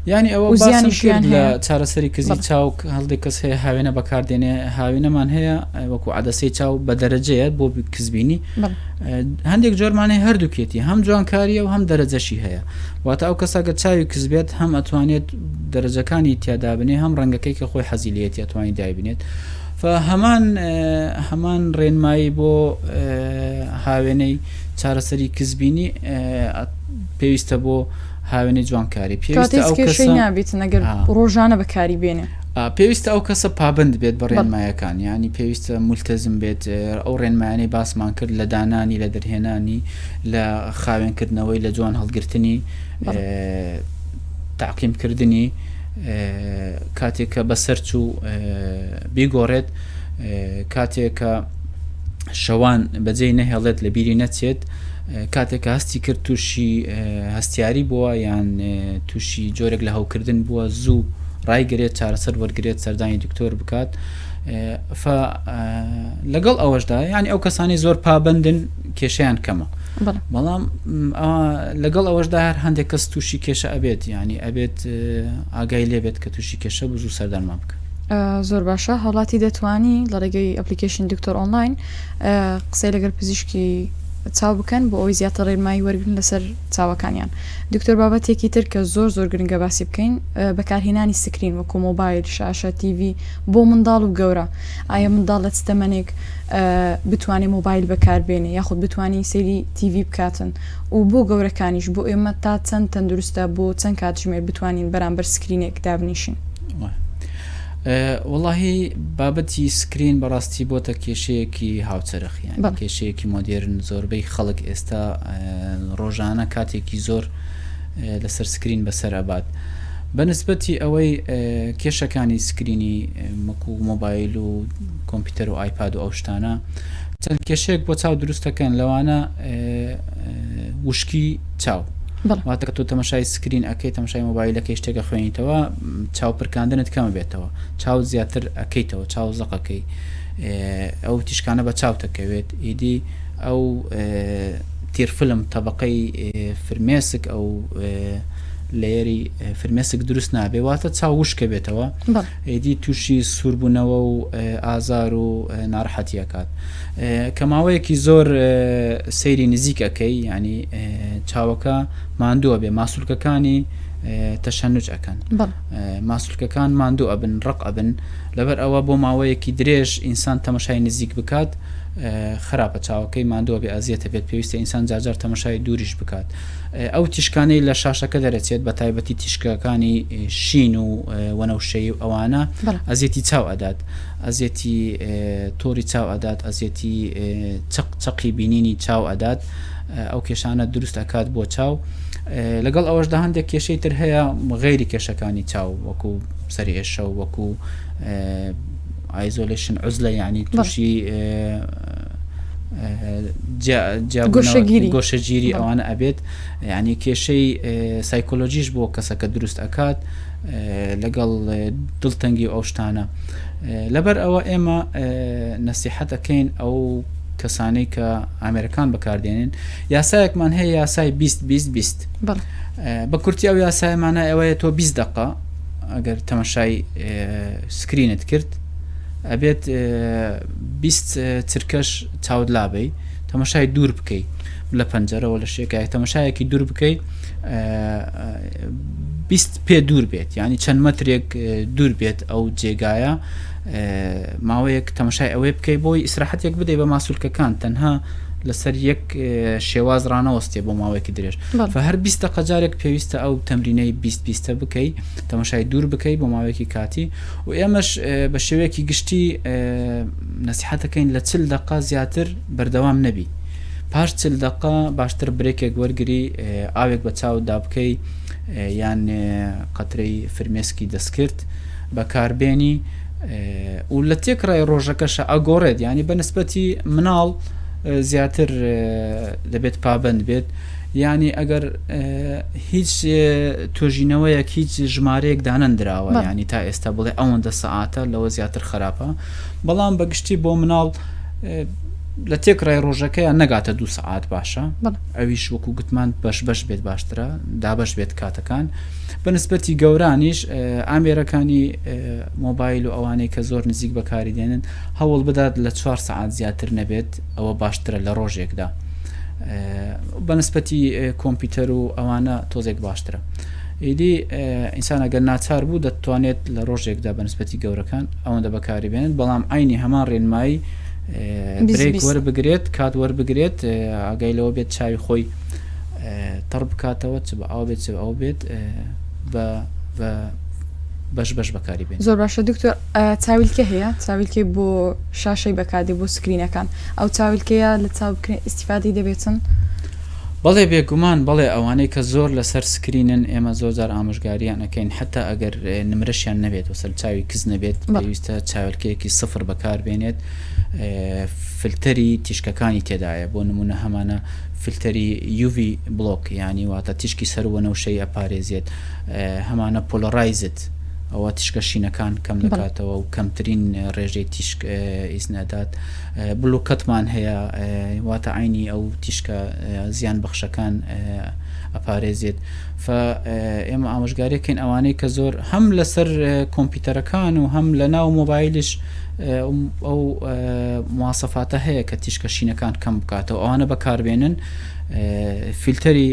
یانی ئەوە زیانیشیان لە چارەسەری کزی چاو هەڵدێک کەس هەیە هاوێنە بەکاردێنێ هاوینەمان هەیە وەکو عدەسەی چاو بە دەرەجەیە بۆ کزبینی هەندێک جۆرمانەی هەردووکێتی هەم جوانکاریە و هەم دەرەجەشی هەیە واتە ئەو کەساگە چاوی کزبێت هەم ئەتوانێت دەرەجەکانی تیادابنێ هەم ڕەنگەکەی کە خۆی حەزی لێتی ئەتوانی دایبنێت هەمان هەمان ڕێنمایی بۆ هاوێنەی چارەسەری کزبینی پێویستە بۆ هاوێنەی جوانکاری پێویستە ئەو کەسە نابێت ئەگەر ڕۆژانە بەکاری بێنێ. پێویستە ئەو کەسە پابند بێت بە ڕێنمایەکان ینی پێویستە ملتەزم بێت ئەو ڕێنمایانەی باسمان کرد لە دانانی لە دەرهێنانی لە خاوێنکردنەوەی لە جوان هەڵگرتنی تاقیمکردنی کاتێک کە بەسەر چوو بیگۆڕێت کاتێک کە شەوان بەجێی نەهێڵێت لە بیری نەچێت کاتێک کە هەستی کرد تووشی هەستیاری بووە یان تووشی جۆرێک لە هەوکردن بووە زوو ڕایگرێت چارەسەر وەرگێت سەردانی دکتۆر بکات لەگەڵ ئەوەشدا یعنی ئەو کەسانی زۆر پابندن کێشیان کەمە بەڵام لەگەڵ ئەوەشدا هەر هەندێک کەس تووشی کێشە ئەبێت ینی ئەبێت ئاگای لێبێت کە تووشی کێشە بزوو سەردانمان بکە زۆر باشە هاوڵاتی دەتوانی لە ڕێگەی ئەپلیکیشن دکتۆر ئۆنلاین قسەی لەگەر پزیشکی. چاو بکەن بۆ ئەوەی زیاتر ڕێنمایی وەرگرن لەسەر چاوەکانیان. دکتۆر بابەتێکی تر کە زۆر زۆر گرنگە باسی بکەین بەکارهێنانی سکرین وەکو مۆبایل، شاشە، تیڤی بۆ منداڵ و گەورە ئایا منداڵ لە چ تەمەنێک بتوانێ مۆبایل بەکاربێنێ یاخود بتوانی سەیری تیڤی بکاتن و بۆ گەورەکانیش بۆ ئێمە تا چەند تەندروستە بۆ چەند کاتژمێر بتوانین بەرامبەر سکرینێک دابنیشین؟ وەڵاهی بابەتی سکرین بەڕاستی بۆتە کێشەیەکی هاوچەرخ یان کێشەیەکی مۆدێرن زۆربەی خەڵک ئێستا ڕۆژانە کاتێکی زۆر لەسەر سکرین بەسەر ئەبات بەنسبەتی ئەوەی کێشەکانی سکرینی مەکو مۆبایل و کۆمپیوتەر و ئایپاد و ئەو شتانە چەند کێشەیەک بۆ چاو دروستەکەن لەوانە وشکی چاو واتە کە تۆ تەمەشای سکرین ئەکەی تەمەشای مۆبایلەکەی شتێکە خوێنیتەوە چاو پرکاندنت کەم بێتەوە چاو زیاتر ئەەکەیتەوە چاو زەقەکەی ئەو تیشکانە بە چاو تەکەوێت ئیدی ئەو تیرفلم تەبقەی فرمێسک ئەو لەیەری فرمێسک دروست نابێ واتە چاو وشکە بێتەوە ئیدی تووشی سووربوونەوە و ئازار و ناڕەحەتیەکات کە ماوەیەکی زۆر سەیری نزیک ئەکەی ینی چاوەکە ماندووە بێ ماسولکەکانی تەشەنوج ئەکەن ماسولکەکان ماندوو ئەبن ڕق ئەبن لەبەر ئەوە بۆ ماوەیەکی درێژ ئینسان تەمەشای نزیک بکات خراپە چاوەکەی ماندووە بێ ئەزیەتە بێت پێویستە ئینسان جارجار تەمەشای دووریش بکات ئەو تیشکانەی لە شاشەکە دەرەچێت بە تایبەتی تیشکەکانی شین و وەنەوشەی و ئەوانە ئەزیەتی چاو ئەدات ئەزیەتی تۆری چاو ئەدات ئەزیەتی چق چەقی بینینی چاو ئەدات ئەو کێشانە دروست ئەکات بۆ چاو لەگەڵ ئەوەشدا هەندێک کێشەی تر هەیە غەیری کێشەکانی چاو وەکو سەری ئێشە و وەکو ئایزۆلێشن عزلە یعنی تووشی گۆشەگیری ئەوانە ئەبێت یعنی کێشەی سایکۆلۆژیش بۆ کەسەکە دروست ئەکات لەگەڵ دڵتەنگی و ئەو شتانە لەبەر ئەوە ئێمە نەسیحەت ئەکەین ئەو کەسانەی کە ئامێرەکان بەکاردێنن یاسایەکمان هەیە یاسای 20 20 20 بە کورتی ئەو یاسایمانە ئەوەیە تۆ 20 دقە ئەگەر تەمەشای سکرینت کرد ئەبێت 20 چرکەش چاوت لابەی تەمەشای دوور بکەیت لە پەنجەرەوە لە شێکای تەمەشایەکی دوور بکەیت 20 پێ دوور بێت ینی چەند مەترێک دوور بێت ئەو جێگایە ماوەیەک تەمەشای ئەوەی بکەی بۆی ئیسراحەتێک بدەی بە ماسولکەکان تەنها لەسەر یەک شێواز ڕانەوەستێ بۆ ماوەیەکی درێژ هەر 20 قەجارێک پێویستە ئەو تەمرینەی 20 بیستە بکەی تەمەشای دوور بکەی بۆ ماوەیەکی کاتی و ئێمەش بە شێوەیەکی گشتی نەسیحەتەکەین لە چل دقە زیاتر بەردەوام نەبی پاش چل دەقە باشتر برێکێک وەرگری ئاوێک بە چاوتدا بکەی یان قەترەی فرمێسکی دەستکرد بەکاربێنی و لە تێکڕای ڕۆژەکەشە ئەگۆڕێت ینی بە نسبەتی مناڵ زیاتر دەبێت پابند بێت ینی ئەگەر هیچ توێژینەوەیەک هیچ ژمارەیەک دانەندراوە ینی تا ئێستا بڵێ ئەوەندە سەعاتە لەوە زیاتر خراپە بەڵام بەگشتی بۆ مناڵ لە تێکڕای ڕۆژەکەیان نەگاتە دوو سەعات باشە ئەویش وەکو گوتمان بەش بەش بێت باشترە دابش بێت کاتەکان بەنسبەتی گەورانیش ئامێرەکانی مۆبایل و ئەوانەی کە زۆر نزیک بەکاری دێنن هەوڵ بدات لە چوار سەعات زیاتر نەبێت ئەوە باشترە لە ڕۆژێکدا بەنسبەتی کۆمپیوتەر و ئەوانە تۆزێک باشترە ئیدی ئینسان ئەگەر ناچار بوو دەتوانێت لە ڕۆژێکدا بەنسبەتی گەورەکان ئەوەندە بەکاری بێنێت بەڵام عینی هەمان ڕێنمایی برێک وەربگرێت کات وەربگرێت ئاگای لەوە بێت چاوی خۆی تەڕ بکاتەوە چ بە ئاو بێت چ ئەو بێت بە بەش بەش بەکاری بێن. زۆر باشە دکتۆر چاویلکە هەیە چاویلکەی بۆ شاشەی بەکاردێ بۆ سکرینەکان ئەو چاویلکەیە لە چاو بکرێن ئیسیفادەی دەبێتن؟ بەڵێ بێگومان بەڵێ ئەوانەی کە زۆر لەسەر سکرینن ئێمە زۆر جار ئامۆژگاریان ئەکەین حتا ئەگەر نمرەشیان نەبێت وەسەر چاوی کز نەبێت پێویستە چاویلکەیەکی سفر بەکاربێنێت فلتەری تیشکەکانی تێدایە بۆ نمونە هەمانە فلتەری UV block یانی واتە تیشکی سەر وەنەوشەی ئەپارێزێت هەمانە polarized ئەوە تیشکە شینەکان کەم دەکاتەوە و کەمترین ڕێژەی تیشک ئیزن ئەدات blue cut مان هەیە واتە عینی ئەو تیشکە زیان بەخشەکان ئەپارێزێت فە ئێمە ئامۆژگاریەکەین ئەوانەی کە زۆر هەم لەسەر کۆمپیوتەرەکان و هەم لە ناو مۆبایلش. ئەو مواسەفاتە هەیە کە تیشکە شینەکان کەم بکاتەوە ئەوانە بەکاربێنن فیلتەری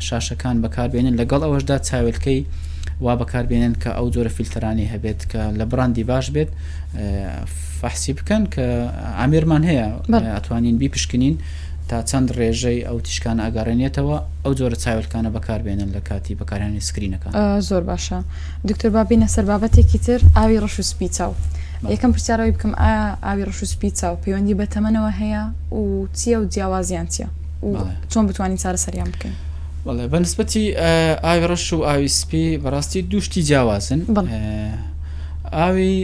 شاشەکان بەکاربێنن لەگەڵ ئەوەشدا چاوێلکەی وا بەکاربێنن کە ئەو جۆرە فیلتەرانی هەبێت کە لە بڕاندی باش بێت فەحسی بکەن کە ئامێرمان هەیە ئەتوانین بیپشکنین تا چەند ڕێژەی ئەو تیشکانە ئەگەڕێنێتەوە ئەو جۆرە چاوێلکانە بەکاربێنن لە کاتی بەکارهێنانی سکرینەکان. زۆر باشە دکتۆر با بێینە سەر بابەتێکی تر ئاوی ڕەش و سپی چاو یەکەم پرسیار ئەوەی بکەم ئایا ئاوی ڕەش و سپی چاو پەیوەندی بە تەمەنەوە هەیە و چییە و جیاوازیان چییە و چۆن بتوانین چارەسەریان بکەین؟ بەڵێ بە نسبەتی ئاوی ڕەش و ئاوی سپی بەڕاستی دوو شتی جیاوازن ئاوی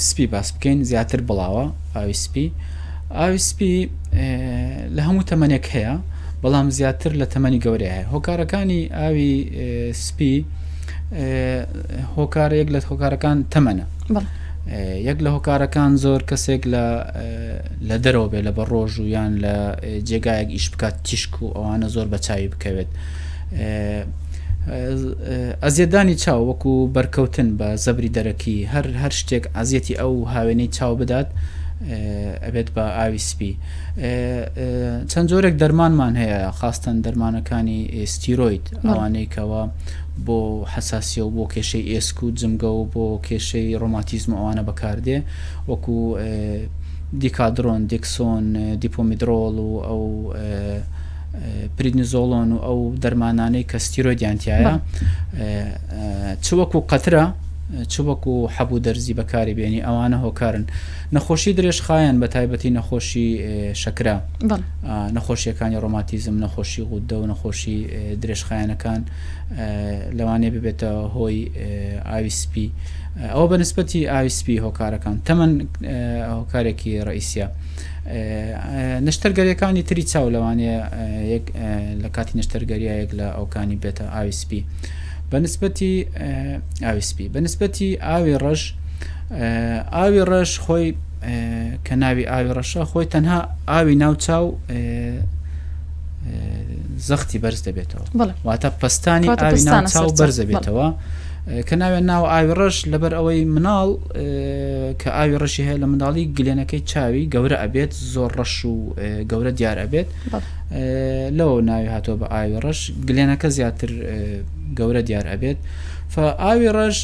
سپی باس بکەین زیاتر بڵاوە ئاوی سپی ئاوی سپی لە هەموو تەمەنێک هەیە بەڵام زیاتر لە تەمەنی گەورەی هەیە هۆکارەکانی ئاوی سپی هۆکارە یەک لە هۆکارەکان تەمەنە یەک لە هۆکارەکان زۆر کەسێک لە لە دەرەوە بێ لە بە ڕۆژ و یان لە جێگایەک ئیش بکات تیشک و ئەوانە زۆر بە چاوی بکەوێت ئەزیەتدانی چاو وەکو بەرکەوتن بە زەبری دەرەکی هەر هەر شتێک ئازیەتی ئەو هاوێنەی چاو بدات ئەبێت بە ئاوی سپی چەند جۆرێک دەرمانمان هەیە خاستەن دەرمانەکانی ستیرۆید ئەوانەی کەەوە بۆ حساسیە و بۆ کێشەی ئێسک و جمگە و بۆ کێشەی ڕۆماتیزم و ئەوانە بەکاردێ وەکو دیکادرۆن دیکسۆن دیپۆمیدرۆڵ و ئەو پریدنیزۆڵۆن و ئەو دەرمانانەی کە ستیرۆیدیان تایە چ وەکو قەترە چ وەکو حەب و دەرزی بەکاری بێنی ئەوانە هۆکارن نەخۆشی درێژخایەن بە تایبەتی نەخۆشی شەکرە نەخۆشیەکانی ڕۆماتیزم نەخۆشی غودە و نەخۆشی درێژخایەنەکان لەوانەیە ببێتە هۆی ئاوی سپی ئەوە بە نسبەتی ئاوی سپی هۆکارەکان تەمەن هۆکارێکی ڕئیسە نەشتەرگەریەکانی تری چاو لەوانەیە لە کاتی نەشتەرگەریە یەک لە ئەوکانی بێتە ئاوی سپی بە نسبەتی ئاوی سپی بە نسبەتی ئاوی ڕەش ئاوی ڕەش خۆی کە ناوی ئاوی ڕەشە خۆی تەنها ئاوی ناو چاو زەختی بەرز دەبێتەوە واتە پستانی ئاوی ناو چاو بەرز دەبێتەوە. کە ناوێن ناو ئاوی ڕەش لەبەر ئەوەی مناڵ کە ئاوی ڕەشی هەیە لە منداڵی گلێنەکەی چاوی گەورە ئەبێت زۆر ڕەش و گەورە دیار ئەبێت لەوە ناوی هاتووە بە ئاوی ڕەش گلێنەکە زیاتر گەورە دیار ئەبێت ئاوی ڕەش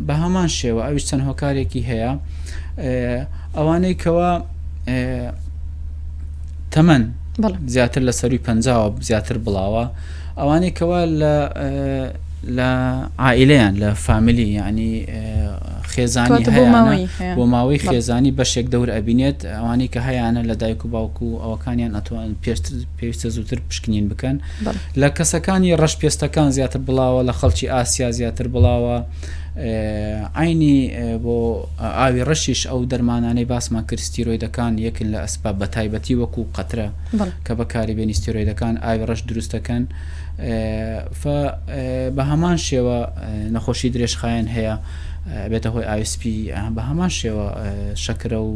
بە هەمان شێوە ئەویش چەند هۆکارێکی هەیە ئەوانەی کەوا تەمەن زیاتر لە سەروی پەنجاوە زیاتر بڵاوە ئەوانەی کەوا لە لە عائیلەیان لە فامیلی یعنی خێزانی بۆ ماوەی خێزانی بەشێک دەور ئەبینێت ئەوانەی کە هەیانە لە دایک و باوک و ئەوەکانیان ئەتوان پێشتر پێویستە زووتر پشکنین بکەن لە کەسەکانی ڕەش پێستەکان زیاتر بڵاوە لە خەڵکی ئاسیا زیاتر بڵاوە عینی بۆ ئاوی ڕەشیش ئەو دەرمانانەی باسمان کرد ستیرۆیدەکان یەکن لە ئەسپا بە تایبەتی وەکو قەترە کە بەکاری بێنی ستیرۆیدەکان ئاوی ڕەش دروست دەکەن بە هەمان شێوە نەخۆشی درێژخایەن هەیە بێتە هۆی ئاوی سپی بە هەمان شێوە شەکرە و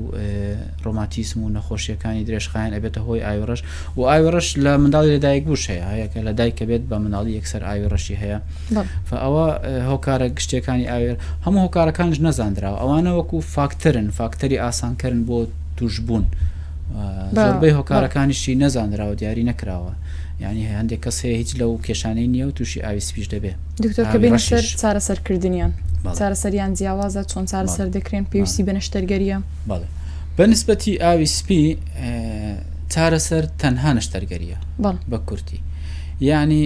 ڕۆماتیسم و نەخۆشیەکانی درێژخایەن ئەبێتە هۆی ئاوی ڕەش و ئاوی ڕەش لە منداڵی لەدایک بووش هەیە هەیە کە لە دایکە بێت بە منداڵی یەکسەر ئاوی ڕەشی هەیە ئەوە هۆکارە گشتەکانی ئاوێر هەموو هۆکارەکانش نەزانراوە ئەوانە وەکو فاکتەرن فاکتەری ئاسانکەرن بۆ توشبوون زۆربەی هۆکارەکانیشی نەزانراوە دیاری نەکراوە یعنی هەندێک کەس هەیە هیچ لەو کێشانەی نییە و تووشی ئاوی سپیش دەبێ دکتۆر کە بێنە سەر چارەسەرکردنیان چارەسەریان جیاوازە چۆن چارەسەر دەکرێن پێویستی بە نەشتەرگەریە بەڵێ بە نسبەتی ئاوی سپی چارەسەر تەنها نەشتەرگەریە بە کورتی یعنی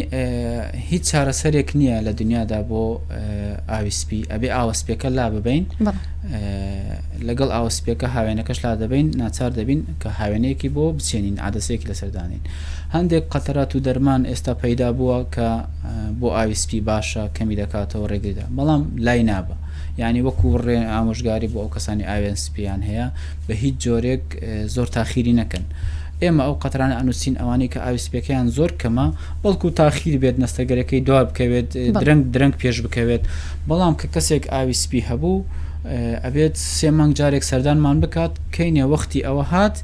هیچ چارەسەرێک نییە لە دنیادا بۆ ئاوی سپی ئەبێ ئاوە سپیەکە لا ببین لەگەڵ ئاوە سپیەکە هاوێنەکەش لا دەبین ناچار دەبین کە هاوێنەیەکی بۆ بچێنین عادەسەیەکی لەسەر دانین هەندێک قەتەرات و دەرمان ئێستا پەیدا بووە کە بۆ ئاوی سپی باشە کەمی دەکاتەوە ڕێگریدا بەڵام لای نابە یعنی وەکو ڕێ ئامۆژگاری بۆ ئەو کەسانی ئاوێن سپیان هەیە بە هیچ جۆرێک زۆر تاخیری نەکەن ئێمە ئەو قەترانە ئەنووسین ئەوانەی کە ئاوی سپیەکەیان زۆر کەمە بەڵکو تاخیر بێت نەستەگەرەکەی دوا بکەوێت درەنگ درەنگ پێش بکەوێت بەڵام کە کەسێک ئاوی سپی هەبوو ئەبێت سێ مانگ جارێک سەردانمان بکات کەینێ وەختی ئەوە هات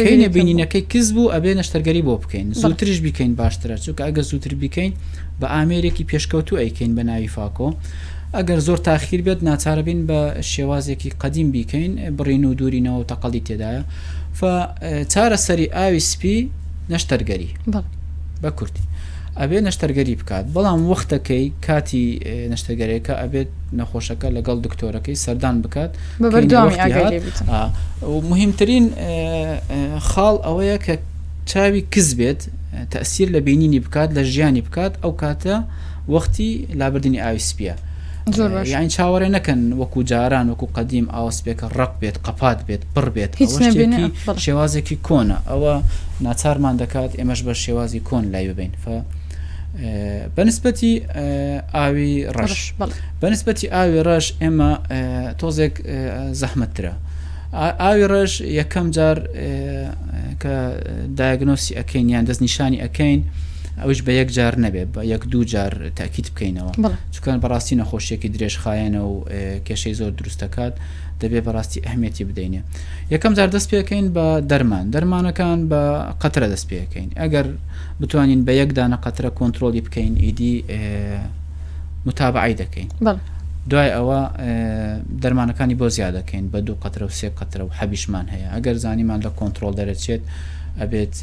کەینێ بینینەکەی کز بوو ئەبێ نەشتەرگەری بۆ بکەین زووتریش بیکەین باشترە چونکە ئەگە زووتر بیکەین بە ئامێرێکی پێشکەوتوو ئەیکەین بە ناوی فاکۆ. ئەگەر زۆر تاخیر بێت ناچارەبین بە شێوازێکی قەدیم بیکەین بڕین و دوورینەوە و تەقەڵی تێدایە ف چارەسەری ئاوی سپی نەشتەرگەری بە کورتی ئەبێ نەشتەرگەری بکات بەڵام وەختەکەی کاتی نەشتەرگەرێکە ئەبێت نەخۆشەکە لەگەڵ دکتۆرەکەی سەردان بکات مهمترین خاڵ ئەوەیە کە چاوی کز بێت تەسیر لە بینینی بکات لە ژیانی بکات ئەو کاتە وەختی لابردنی ئاوی سپیە یانی چاوەڕێ نەکەن وەکو جاران وەکو قەدیم ئاوە سپیەکە ڕەق بێت قەپات بێت پڕ بێت هیچ نەبینێ شێوازێکی کۆنە ئەوە ناچارمان دەکات ئێمەش بە شێوازی کۆن لای ببین ف بەنسبەتی ئاوی ڕەش بەنسبەتی ئاوی ڕەش ئێمە تۆزێک زەحمەتترە ئاوی ڕەش یەکەم جار کە دایگنۆسی ئەەکەین یان دەستنیشانی ئەەکەین ئەوش بە یەک جار نەبێ بە یەک دوو جار تاکیت بکەینەوە چکان بەڕاستی نەخۆشیەکی درێژخایەنە و کێشەی زۆر دروست دەکات دەبێ بەڕاستی ئەهمیەتی بدەینێ یەکەم جار دەست پێکەین بە دەرمان دەرمانەکان بە قەترە دەست پێکەین ئەگەر بتوانین بە یەک دانە قەترە کۆنتترۆلی بکەین ئیدی متابعی دەکەین دوای ئەوە دەرمانەکانی بۆ زیاد دەکەین بە دوو قەترە و سێ قەترە و حەبیشمان هەیە ئەگەر زانیمان لە کۆنتترۆل دەرەچێت ئەبێت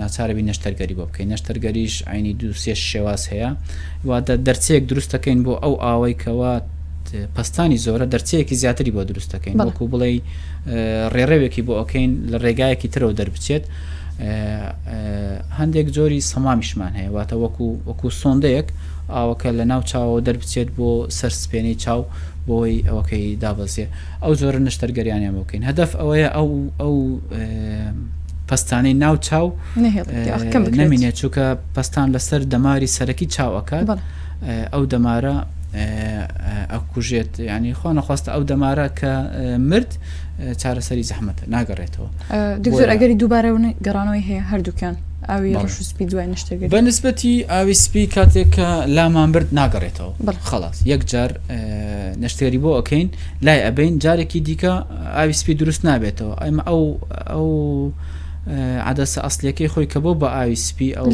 ناچارەبی نەشتەرگەری بۆ بکەین نەشتەرگەریش عینی دوو سێ شێواز هەیە واتە دەرچەیەک دروست دەکەین بۆ ئەو ئاوەی کەوا پەستانی زۆرە دەرچەیەکی زیاتری بۆ دروست دەکەین وەکو بڵێ ڕێڕەوێکی بۆ ئەکەین لە ڕێگایەکی ترەوە دەربچێت هەندێک جۆری سەمامیشمان هەیە واتە وەکو وەکو سۆندەیەک ئاوەکە لە ناو چاوەوە دەربچێت بۆ سەر سپێنەی چاو بۆی ئەوەکەی دابەزێ ئەو جۆرە نەشتەرگەریانیان بۆ بکەین هەدەف ئەوەیە ئەو ئەو پەستانەی ناو چاو نەمینێت چونکە پەستان لەسەر دەماری سەرەکی چاو ئەکات ئەو دەمارە ئەکوژێت ینی خۆ نەخواستە ئەو دەمارە کە مرد چارەسەری زەحمەتە ناگەڕێتەوە دکتۆر ئەگەری دووبارە گەڕانەوەی هەیە هەردووکیان ئاوی ڕەش و سپی دوای نەشتەرگەری بە نسبەتی ئاوی سپی کاتێک کە لامان برد ناگەڕێتەوە خلاص یەک جار نەشتەری بۆ ئەکەین لای ئەبین جارێکی دیکە ئاوی سپی دروست نابێتەوە ئەمە ئەو ئەو عەدەسە ئەسلیەکەی خۆی کە بۆ بە ئاوی سپی ئەو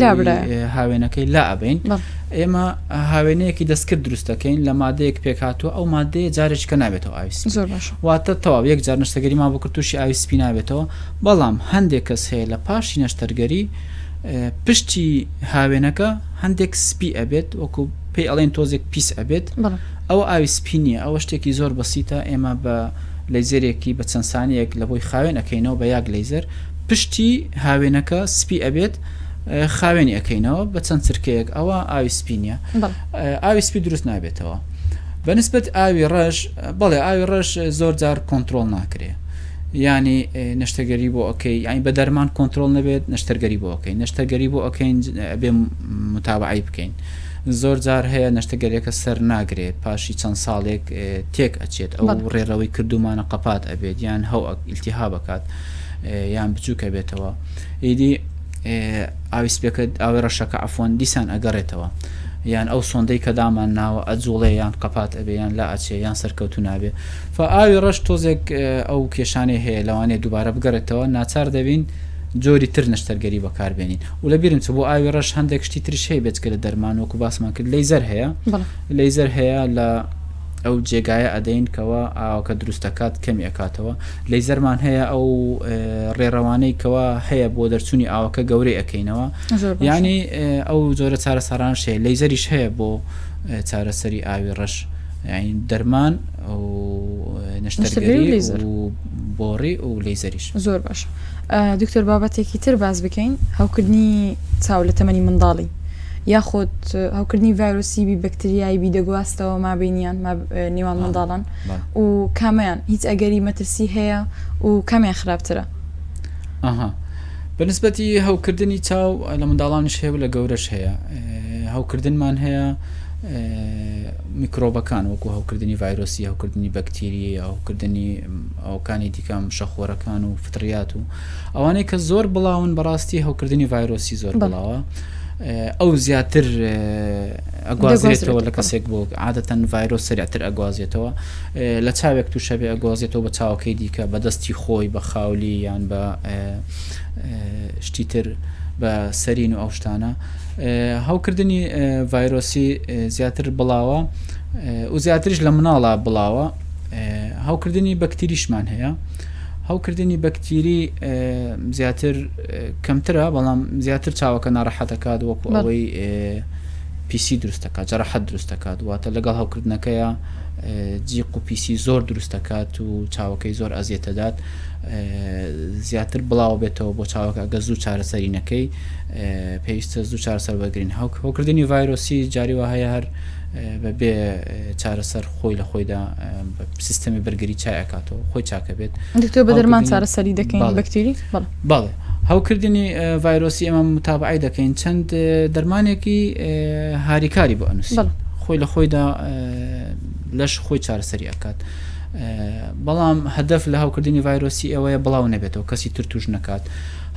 هاوێنەکەی لا ئەبین ئێمە هاوێنەیەکی دەستکرد دروست دەکەین لە مادەیەک پێکهاتووە ئەو مادەیە جارێککە نابێتەوە ئاوی سپی زۆر باش واتە تەواو یەک جار نەشتەگەریمان بۆ کرد تووشی ئاوی سپی نابێتەوە بەڵام هەندێک کەس هەیە لە پاشی نەشتەرگەری پشتی هاوێنەکە هەندێک سپی ئەبێت وەکو پێی ئەڵێن تۆزێک پیس ئەبێت ئەوە ئاوی سپی نییە ئەوە شتێکی زۆر بەسیتە ئێمە بە لەیزەرێکی بە چەند سانیەک لە بۆی خاوێن ئەکەینەوە بە یاگ لەیزەر پشتی هاوێنەکە سپی ئەبێت خاوێنی ئەکەینەوە بە چەند چرکەیەک ئەوە ئاوی سپی نییە ئاوی سپی دروست نابێتەوە بەنسبەت ئاوی ڕەش بەڵێ ئاوی ڕەش زۆر جار کۆنتترۆل ناکرێ ینی نەشتەگەری بۆ ئەەکەی ینی بە دەرمان کۆنتترۆل نەبێت نەشتەرگەری بۆ ئەەکەی نەشتەرگەری بۆ ئەەکەین بێ متابعی بکەین زۆر جار هەیە نەشتەگەریەکە سەر ناگرێت پاشی چەند ساڵێک تێک ئەچێت ئەو ڕێڕەوەی کردومانە قەپات ئەبێت یان هەو ئیلتیهاب ئەکات یان بچووک ئەبێتەوە ئیدی ئاوی سپێکە ئاوی ڕەشەکە عەفوەن دیسان ئەگەڕێتەوە یان ئەو سۆندەی کە دامان ناوە ئەجوڵێ یان قەپات ئەبێ یان لا ئەچێ یان سەرکەوتو نابێ فە ئاوی ڕەش تۆزێک ئەو کێشانەی هەیە لەوانەیە دووبارە بگەڕێتەوە ناچار دەبین جۆری تر نەشتەرگەری بەکاربێنین و لە بیرم چوو بۆ ئاوی ڕەش هەندێک شتی تریش هەیە بێجگە لە دەرمان وەکو باسمان کرد لەیزەر هەیە لەیزەر هەیە لە ئەو جێگایە ئەدەین کەوا ئاوەکە دروست دەکات کەمی ئەکاتەوە لەیزەرمان هەیە ئەو ڕێڕەوانەی کەوا هەیە بۆ دەرچوونی ئاوەکە گەورەی ئەکەینەوە ینی ئەو جۆرە چارەسەرانش هەیە لەیزەریش هەیە بۆ چارەسەری ئاوی ڕەش یعنی دەرمان و نەشتەرگەری و بۆڕی و لەیزەریش. زۆر باش دکتۆر بابەتێکی تر باس بکەین هەوکردنی چاو لە تەمەنی منداڵی یاخود هەوکردنی ڤایرۆسی بی بەکتریایی بی دەگواستەوە مابینیان نێوان منداڵان و کامیان هیچ ئەگەری مەترسی هەیە و کامیان خراپترە؟ ئەها بەنسبەتی هەوکردنی چاو لە منداڵانیش هەیە و لە گەورەش هەیە هەوکردنمان هەیە میکرۆبەکان وەکو هەوکردنی ڤایرۆسی، هەوکردنی بەکتیری، هەوکردنی ئەوکانی دیکە مشەخۆرەکان و فتریات و ئەوانەی کە زۆر بڵاون بەڕاستی هەوکردنی ڤایرۆسی زۆر بڵاوە ئەو زیاتر ئەگوازرێتەوە لە کەسێک بۆ عادەتەن ڤایرۆس سریعتر ئەگوازێتەوە لە چاوێک تووشەبێ ئەگوازێتەوە بە چاوەکەی دیکە بە دەستی خۆی بە خاولی یان بە شتی تر بە سەرین و ئەو شتانە هەوکردنی ڤایرۆسی زیاتر بڵاوە. و زیاتریش لە مناڵا بڵاوە. هەوکردنی بەکتریشمان هەیە. هەوکردنی بەکتیری زیاتر کەمترە بەڵام زیاتر چاوەکە ناڕەحەتەکات وەکو ئەوەی پیسی دروستەکات جەرەحەت دروستەکات واتە لەگەڵ هەوکردنەکەیە جیق و پیسی زۆر دروستەکات و چاوەکەی زۆر ئەزیەتەدات زیاتر بڵاو بێتەوە بۆ چاوەکە ئەگە زوو چارەسەری نەکەی پێویستە زوو چارەسەر وەرگین هەوکردنی ڤایرۆسی جاری وا هەیە هەر بەبێ چارەسەر خۆی لە خۆیدا سیستەمی بەرگری چای ئەکاتەوە خۆی چاکە بێت دکتۆر بە دەرمان چارەسەری دەکەین بەکتیری بەڵێ هەوکردنی ڤایرۆسی ئێمە متابعی دەکەین چەند دەرمانێکی هاریکاری بۆ ئەنووسی خۆی لە خۆیدا لەش خۆی چارەسەری ئەکات بەڵام هەدەف لە هەوکردنی ڤایرۆسی ئەوەیە بڵاو نەبێتەوە کەسی تر توش نەکات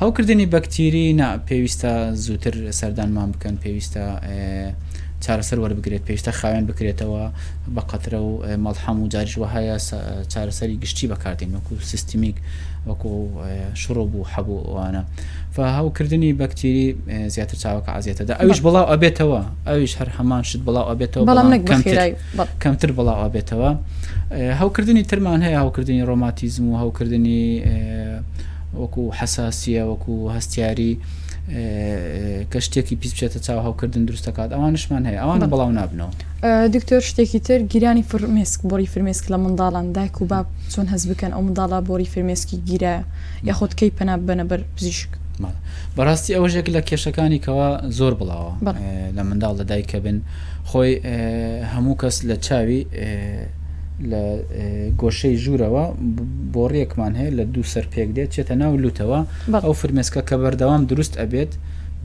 هەوکردنی بەکتیری نا پێویستە زووتر سەردانمان بکەن پێویستە چارەسەر وەربگرێت پێویستە خاوێن بکرێتەوە بە قەترە و مەڵحەم و جاریش وەهایە چارەسەری گشتی بەکاردێن وەکو سیستمیک وەکو شڕۆب و حەب و ئەوانە فهەوکردنی بەکتیری زیاتر چاوەکە عەزیەتەدا ئەویش بڵاو ئەبێتەوە ئەویش هەر هەمان شت بڵاو ئەبێتەوە بەڵام نەک کەمتر کەمتر بڵاو ئەبێتەوە هەوکردنی ترمان هەیە هەوکردنی ڕۆماتیزم و هەوکردنی وەکو حەساسیە وەکو هەستیاری کە شتێکی پیس بچێتە چاو هەوکردن دروست دەکات ئەوانشمان هەیە ئەوانە بەڵاو نابنەوە. دکتۆر شتێکی تر گیرانی فرمێسک بۆڕی فرمێسک لە منداڵان دایک و باب چۆن هەست بکەن ئەو منداڵە بۆڕی فرمێسکی گیرایە یاخود کەی پەنا ببەنە بەر پزیشک؟ بەڕاستی ئەوەش یەک لە کێشەکانی کەوا زۆر بڵاوە لە منداڵ لە دایکە بن خۆی هەموو کەس لە چاوی لە گۆشەی ژوورەوە بۆڕیەکمان هەیە لە دوو سەر پێک دێت چێتە ناو لوتەوە ئەو فرمێسکە کە بەردەوام دروست ئەبێت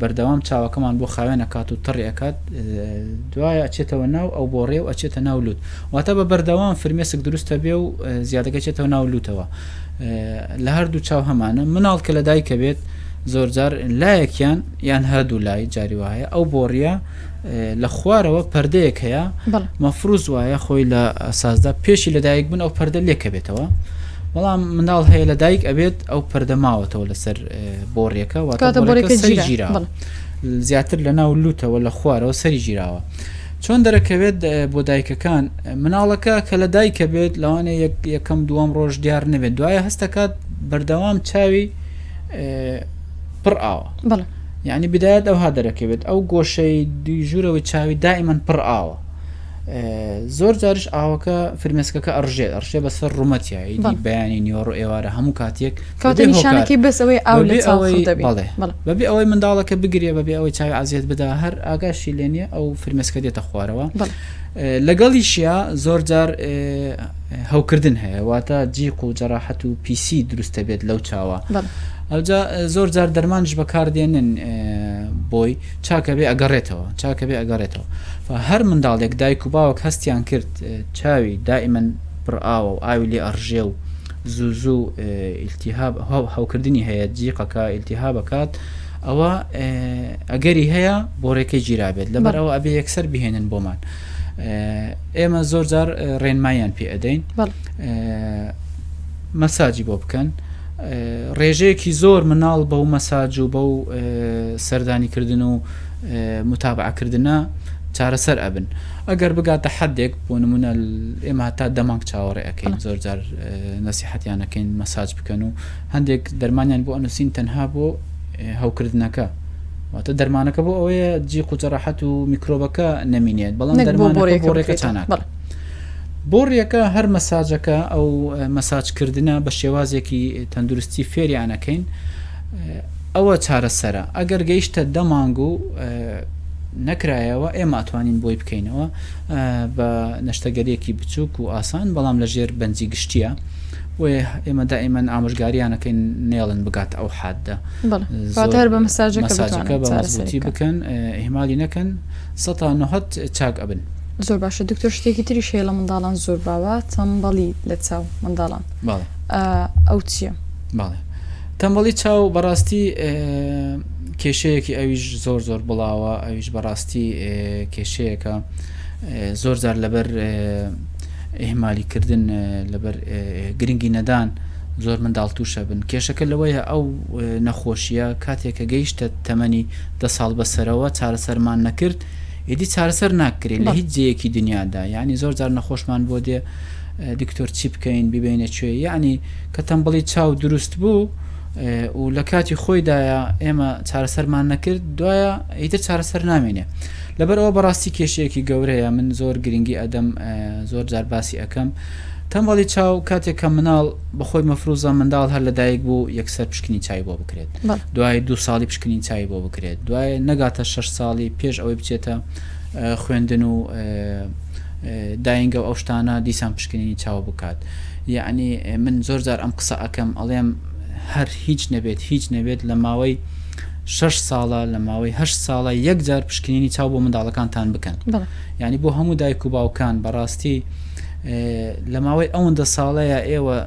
بەردەوام چاوەکەمان بۆ خاوێن ئەکات و تڕی ئەکات دوایە ئەچێتەوە ناو ئەو بۆڕێ و ئەچێتە ناو لوت واتە بە بەردەوام فرمێسک دروستە بێ و زیادەکە چێتەوە ناو لوتەوە لە هەردوو چاو هەمانە مناڵ کە لە دایکە بێت زۆرجار لایەکیان یان هەردوو لای جاری وایە ئەو بۆڕیە لە خوارەوە پەردەیەک هەیە مەفروز وایە خۆی لە ئەساسدا پێشی لەدایک بوون ئەو پەردە لێکەبێتەوە بەڵام منداڵ هەیە لە دایک ئەبێت ئەو پەردە ماوەتەوە لەسەر بۆڕیەکە واتە بۆڕیەکە سەری گیراوە زیاتر لە ناو لوتەوە لە خوارەوە سەری گیراوە چۆن دەرەکەوێت بۆ دایکەکان مناڵەکە کە لە دایکە بێت لەوانەیە یەکەم دووەم ڕۆژ دیار نەبێت دوایە هەستەکات بەردەوام چاوی پڕ ئاوە یعنی بدایەت ئەوها دەرەکەوێت ئەو گۆشەی دوی ژوورەوەی چاوی دائیمەن پڕ ئاوە زۆر جاریش ئاوەکە فرمێسکەکە ئەڕژێت ئەڕشێ بەسەر ڕوومەتیا ئیدی بەیانی نیوەڕۆ ئێوارە هەموو کاتێک کاتە نیشانەکەی بەس ئەوەی ئاو لە چاو خڕ دەبێ بەڵێ بەبێ ئەوەی منداڵەکە بگرێ بەبێ ئەوەی چاوی عەزیەت بدا هەر ئاگاشی لێ نییە ئەو فرمێسکە دێتە خوارەوە لەگەڵیشیا زۆر جار هەوکردن هەیە واتە جیق و جەراحەت و پیسی دروستە بێت لەو چاوە ئەوجا زۆر جار دەرمانش بەکاردێنن بۆی چاکە بێ ئەگەڕێتەوە چاکە بێ ئەگەڕێتەوە هەر منداڵێک دایک و باوک هەستیان کرد چاوی دائیمەن پڕ ئاوە و ئاوی لێ ئەڕژێ و زوو زوو ئیلتیهاب هەوکردنی هەیە جیقەکە ئیلتیهابەکات ئەوە ئەگەری هەیە بۆڕێکەی گیرابێت لەبەر ئەوە ئەبێ یەکسەر بهێنن بۆمان ئێمە زۆر جار ڕێنماییان پێ ئەدەین مەساجی بۆ بکەن ڕێژەیەکی زۆر مناڵ بەو مەساج و بەو سەردانیکردن و متابعەکردنە چارەسەر ئەبن ئەگەر بگاتە حدێک بۆ نمونە ئێمە هەتا دەمانگ چاوەڕێ ئەەکەین زۆر جار نەسیحەتیانەکەین مەساج بکەن و هەندێک دەرمانیان بۆ ئەنووسین تەنها بۆ هەوکردنەکە واتە دەرمانەکە بۆ ئەوەیە جیق و جەراحەت و میکرۆبەکە نەمینێت بەڵام دەرمانەکە بۆ ڕێکە چاناکە بۆڕیەکە هەر مەساجەکە ئەو مەساجکردنە بە شێوازێکی تەندروستی فێریانەکەین ئەوە چارەسەرە ئەگەر گەیشتە دە مانگ و نەکرایەوە ئێمە ئەتوانین بۆی بکەینەوە بە نەشتەگەریەکی بچووک و ئاسان بەڵام لە ژێر بەنجی گشتیە بۆیە ئێمە دائیمەن ئامۆژگاریانەکەین نێڵن بگات ئەو حادە زۆر بە مەساجەکە بە مەزبوتی بکەن ئیهمالی نەکەن سەتا نهەت چاک ئەبن. زۆر باشە دکتۆر شتێکی تریش هەیە لە منداڵان زۆر باوە تەمبەڵی لە چاو منداڵان ئەو چییە؟ بەڵێ تەمبەڵی چاو بەڕاستی کێشەیەکی ئەویش زۆر زۆر بڵاوە ئەویش بەڕاستی کێشەیەکە زۆر جار لەبەر ئیهمالی کردن لەبەر گرنگی نەدان زۆر منداڵ تووشە بن کێشەکە لەوەیە ئەو نەخۆشیە کاتێک کە گەیشتە تەمەنی دە ساڵ بەسەرەوە چارەسەرمان نەکرد. ئیدی چارەسەر ناکرێت لە هیچ جێیەکی دنیادا یعنی زۆر جار نەخۆشمان بۆ دێ دکتۆر چی بکەین ببینە کوێ یعنی کە تەمبڵی چاو دروست بوو و لە کاتی خۆیدایە ئێمە چارەسەرمان نەکرد دوایە ئیتر چارەسەر نامێنێ لەبەر ئەوە بەڕاستی کێشەیەکی گەورەیە من زۆر گرنگی ئەدەم زۆر جار باسی ئەەکەم تەمبەڵی چاو کاتێک کە مناڵ بەخۆی مەفروزە منداڵ هەر لەدایک بوو یەکسەر پشکنین چای بۆ بکرێت دوای دوو ساڵی پشکنین چای بۆ بکرێت دوای نەگاتە شش ساڵی پێش ئەوەی بچێتە خوێندن و داینگە و ئەو شتانە دیسان پشکنینی چاو بکات یعنی من زۆر جار ئەم قسە ئەەکەم ئەڵێم هەر هیچ نەبێت هیچ نەبێت لە ماوەی شش ساڵە لە ماوەی هه ساڵە یەک جار پشکنینی چاو بۆ منداڵەکانتان بکەن یعنی بۆ هەموو دایک و باوکان بەڕاستی لە ماوەی ئەوەندە ساڵەیە ئێوە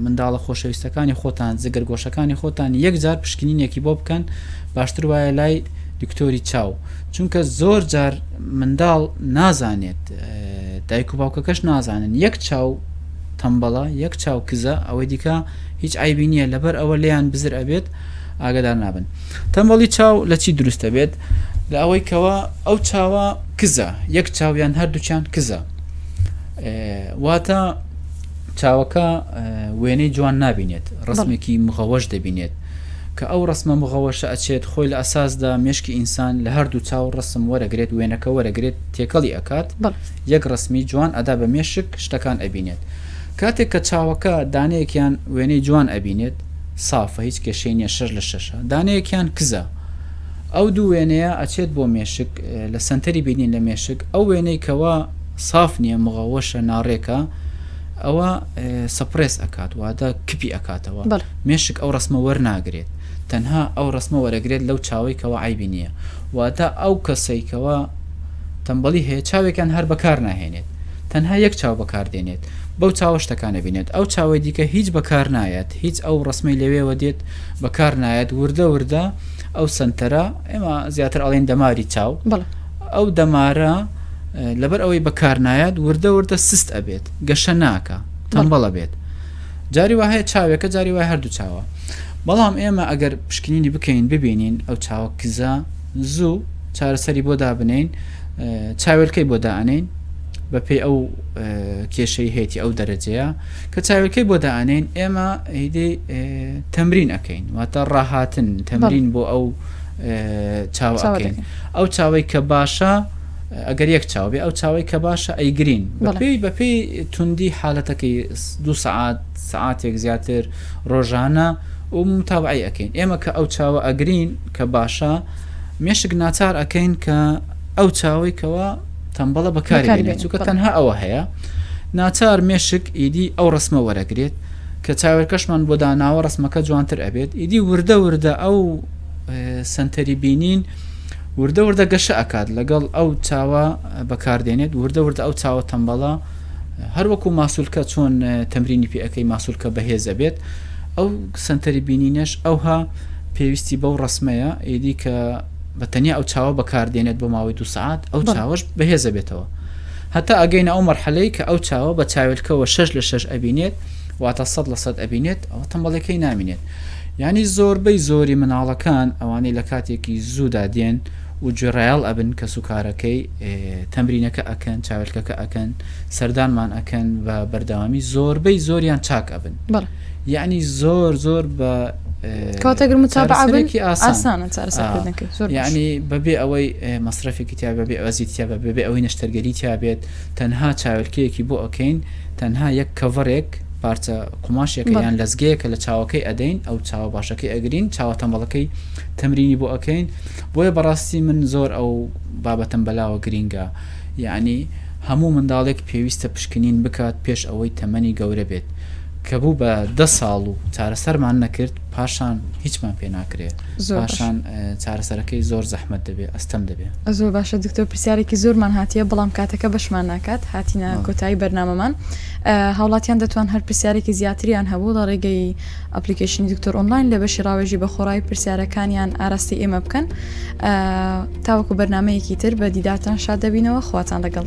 منداڵە خۆشەویستەکانی خۆتان جگەرگۆشەکانی خۆتان یەک جار پشکنینێکی بۆ بکەن باشتر وایە لای دکتۆری چاو چونکە زۆر جار منداڵ نازانێت دایک و باوکەکەش نازانن یەک چاو تەمبەڵە یەک چاو کزە ئەوەی دیکە هیچ عیبی نییە لەبەر ئەوە لێیان بزر ئەبێت ئاگدار نابن تەمبەڵی چاو لە چی دروستە بێت لە ئەوەی کەەوە ئەو چاوە کزە یەک چاویان هەردووچیان کزە واتە چاوەکە وێنەی جوان نابینێت ڕسمێکی مغەوەش دەبینێت کە ئەو ڕسمە مغەوەشە ئەچێت خۆی لە ئەساسدا مێشکی ئینسان لە هەردوو چاو ڕسم وەرەگرێت وێنەکە وەرەگرێت تێکەڵی ئەکات یەک ڕسمی جوان ئەدا بە مێشک شتەکان ئەبینێت کاتێک کە چاوەکە دانەیەکیان وێنەی جوان ئەبینێت سافە هیچ کێشەی نیە شەش لە شەشە دانەیەکیان کزە ئەو دوو وێنەیە ئەچێت بۆ مێشک لە سەنتەری بینین لە مێشک ئەو وێنەی کەوا ساف نییە مغەوەشە ناڕێکە ئەوە suppress ئەکات واتە کپی ئەکاتەوە مێشک ئەو ڕسمە وەرناگرێت تەنها ئەو ڕسمە وەرەگرێت لەو چاوەی کەوا عیبی نییە واتە ئەو کەسەی کەوا تەمبەڵی هەیە چاوێکیان هەر بەکار ناهێنێت تەنها یەک چاو بەکاردێنێت بەو چاوە شتەکان ئەبینێت ئەو چاوەی دیکە هیچ بەکار نایەت هیچ ئەو ڕسمەی لەوێوە دێت بەکار نایەت وردە وردە ئەو سەنتەرە ئێمە زیاتر ئەڵێن دەماری چاو ئەو دەمارە لەبەر ئەوەی بەکار نایەت وردە وردە سست ئەبێت گەشە ناکە تەمبەڵە بێت جاری وا هەیە چاوێکە جاری وای هەردوو چاوە بەڵام ئێمە ئەگەر پشکنینی بکەین ببینین ئەو چاوە کزە زوو چارەسەری بۆ دابنین چاوێلکەی بۆ دائەنین بەپێی ئەو کێشەی هەیەی ئەو دەرەجەیە کە چاوێلکەی بۆ دائەنین ئێمە هیدی تەمرین ئەەکەین واتە ڕاهاتن تەمرین بۆ ئەو چاوەکەین ئەو چاوەی کە باشە ئەگەر یەک چاو بێ ئەو چاوەی کە باشە ئەیگرین بەپێی بەپێی توندی حالەتەکەی دو سعات سعاتێک زیاتر ڕۆژانە و متابعی ئەەکەین ئێمە کە ئەو چاوە ئەگرین کە باشە مێشک ناچار ئەەکەین کە ئەو چاوەی کەوا تەمبەڵە بەکاری بێنێت چونکە تەنها ئەوە هەیە ناچار مێشک ئیدی ئەو ڕسمە وەرەگرێت کە چاوێرکەشمان بۆ داناوە ڕسمەکە جوانتر ئەبێت ئیدی وردە وردە ئەو سنتەری بینین وردە وردە گەشە ئەکات لەگەڵ ئەو چاوە بەکاردێنێت وردە وردە ئەو چاوە تەمبەڵە هەروەکو ماسولکە چۆن تەمرینی پێ ئەەکەی ماسولکە بەهێزە بێت ئەو سنتەری بینینەش ئەوها پێویستی بەو ڕسمەیە ئیدی کە بە تەنیا ئەو چاوە بەکار دێنێت بۆ ماوەی دوو سەعات ئەو چاوەش بەهێزە بێتەوە هەتا ئەگەینە ئەو مەرحەلەی کە ئەو چاوە بە چاوێلکەوە شەش لە شەش ئەبینێت واتە سەد لە سەد ئەبینێت ئەوە تەمبەڵەکەی نامینێت یعنی زۆربەی زۆری مناڵەکان ئەوانەی لە کاتێکی زوودا دێن و گوێڕایەڵ ئەبن کە سوکارەکەی تەمرینەکە ئەکەن چاوێلکەکە ئەکەن سەردانمان ئەکەن بە بەردەوامی زۆربەی زۆریان چاک ئەبن یەعنی زۆر زۆر بە کەواتە گەر متابعە بن چارەسەرێکی ئاسان ئاسانە چارەسەرکردنەکەی زۆر باش. یعنی بەبێ ئەوەی مەسرەفێکی تیا بەبێ ئەزی تیا بێ بەبێ ئەوەی نەشتەرگەری تیا بێت تەنها چاوێلکەیەکی بۆ ئەکەین تەنها یەک کەڤەرێک پارچە قوماشێکە یان لەزگەیەکە لە چاوەکەی ئەدەین ئەو چاوە باشەکەی ئەگرین چاوە تەمبەڵەکەی تەمرینی بۆ ئەکەین بۆیە بەڕاستی من زۆر ئەو بابەتم بەلاوە گرینگە یعنی هەموو منداڵێک پێویستە پشکنین بکات پێش ئەوەی تەمەنی گەورە بێت کە بوو بە دە ساڵ و چارەسەرمان نەکرد پاشان هیچمان پێ ناکرێ پاشان چارەسەرەکەی زۆر زەحمەت دەبێ ئەستەم دەبێ. زۆر باشە دکتۆر پرسیارێکی زۆرمان هاتیە بەڵام کاتەکە بەشمان ناکات هاتینە کۆتایی بەرنامەمان هاوڵاتیان دەتوان هەر پرسیارێکی زیاتریان هەبوو لە ڕێگەی ئەپلیکەیشنی دکتۆر ئۆنلاین لە بەشی ڕاوێژی بە خۆڕایی پرسیارەکانیان ئاراستەی ئێمە بکەن تاوەکو بەرنمەیەکی تر بە دیدارتان شاد دەبینەوە خواتان لەگەڵ.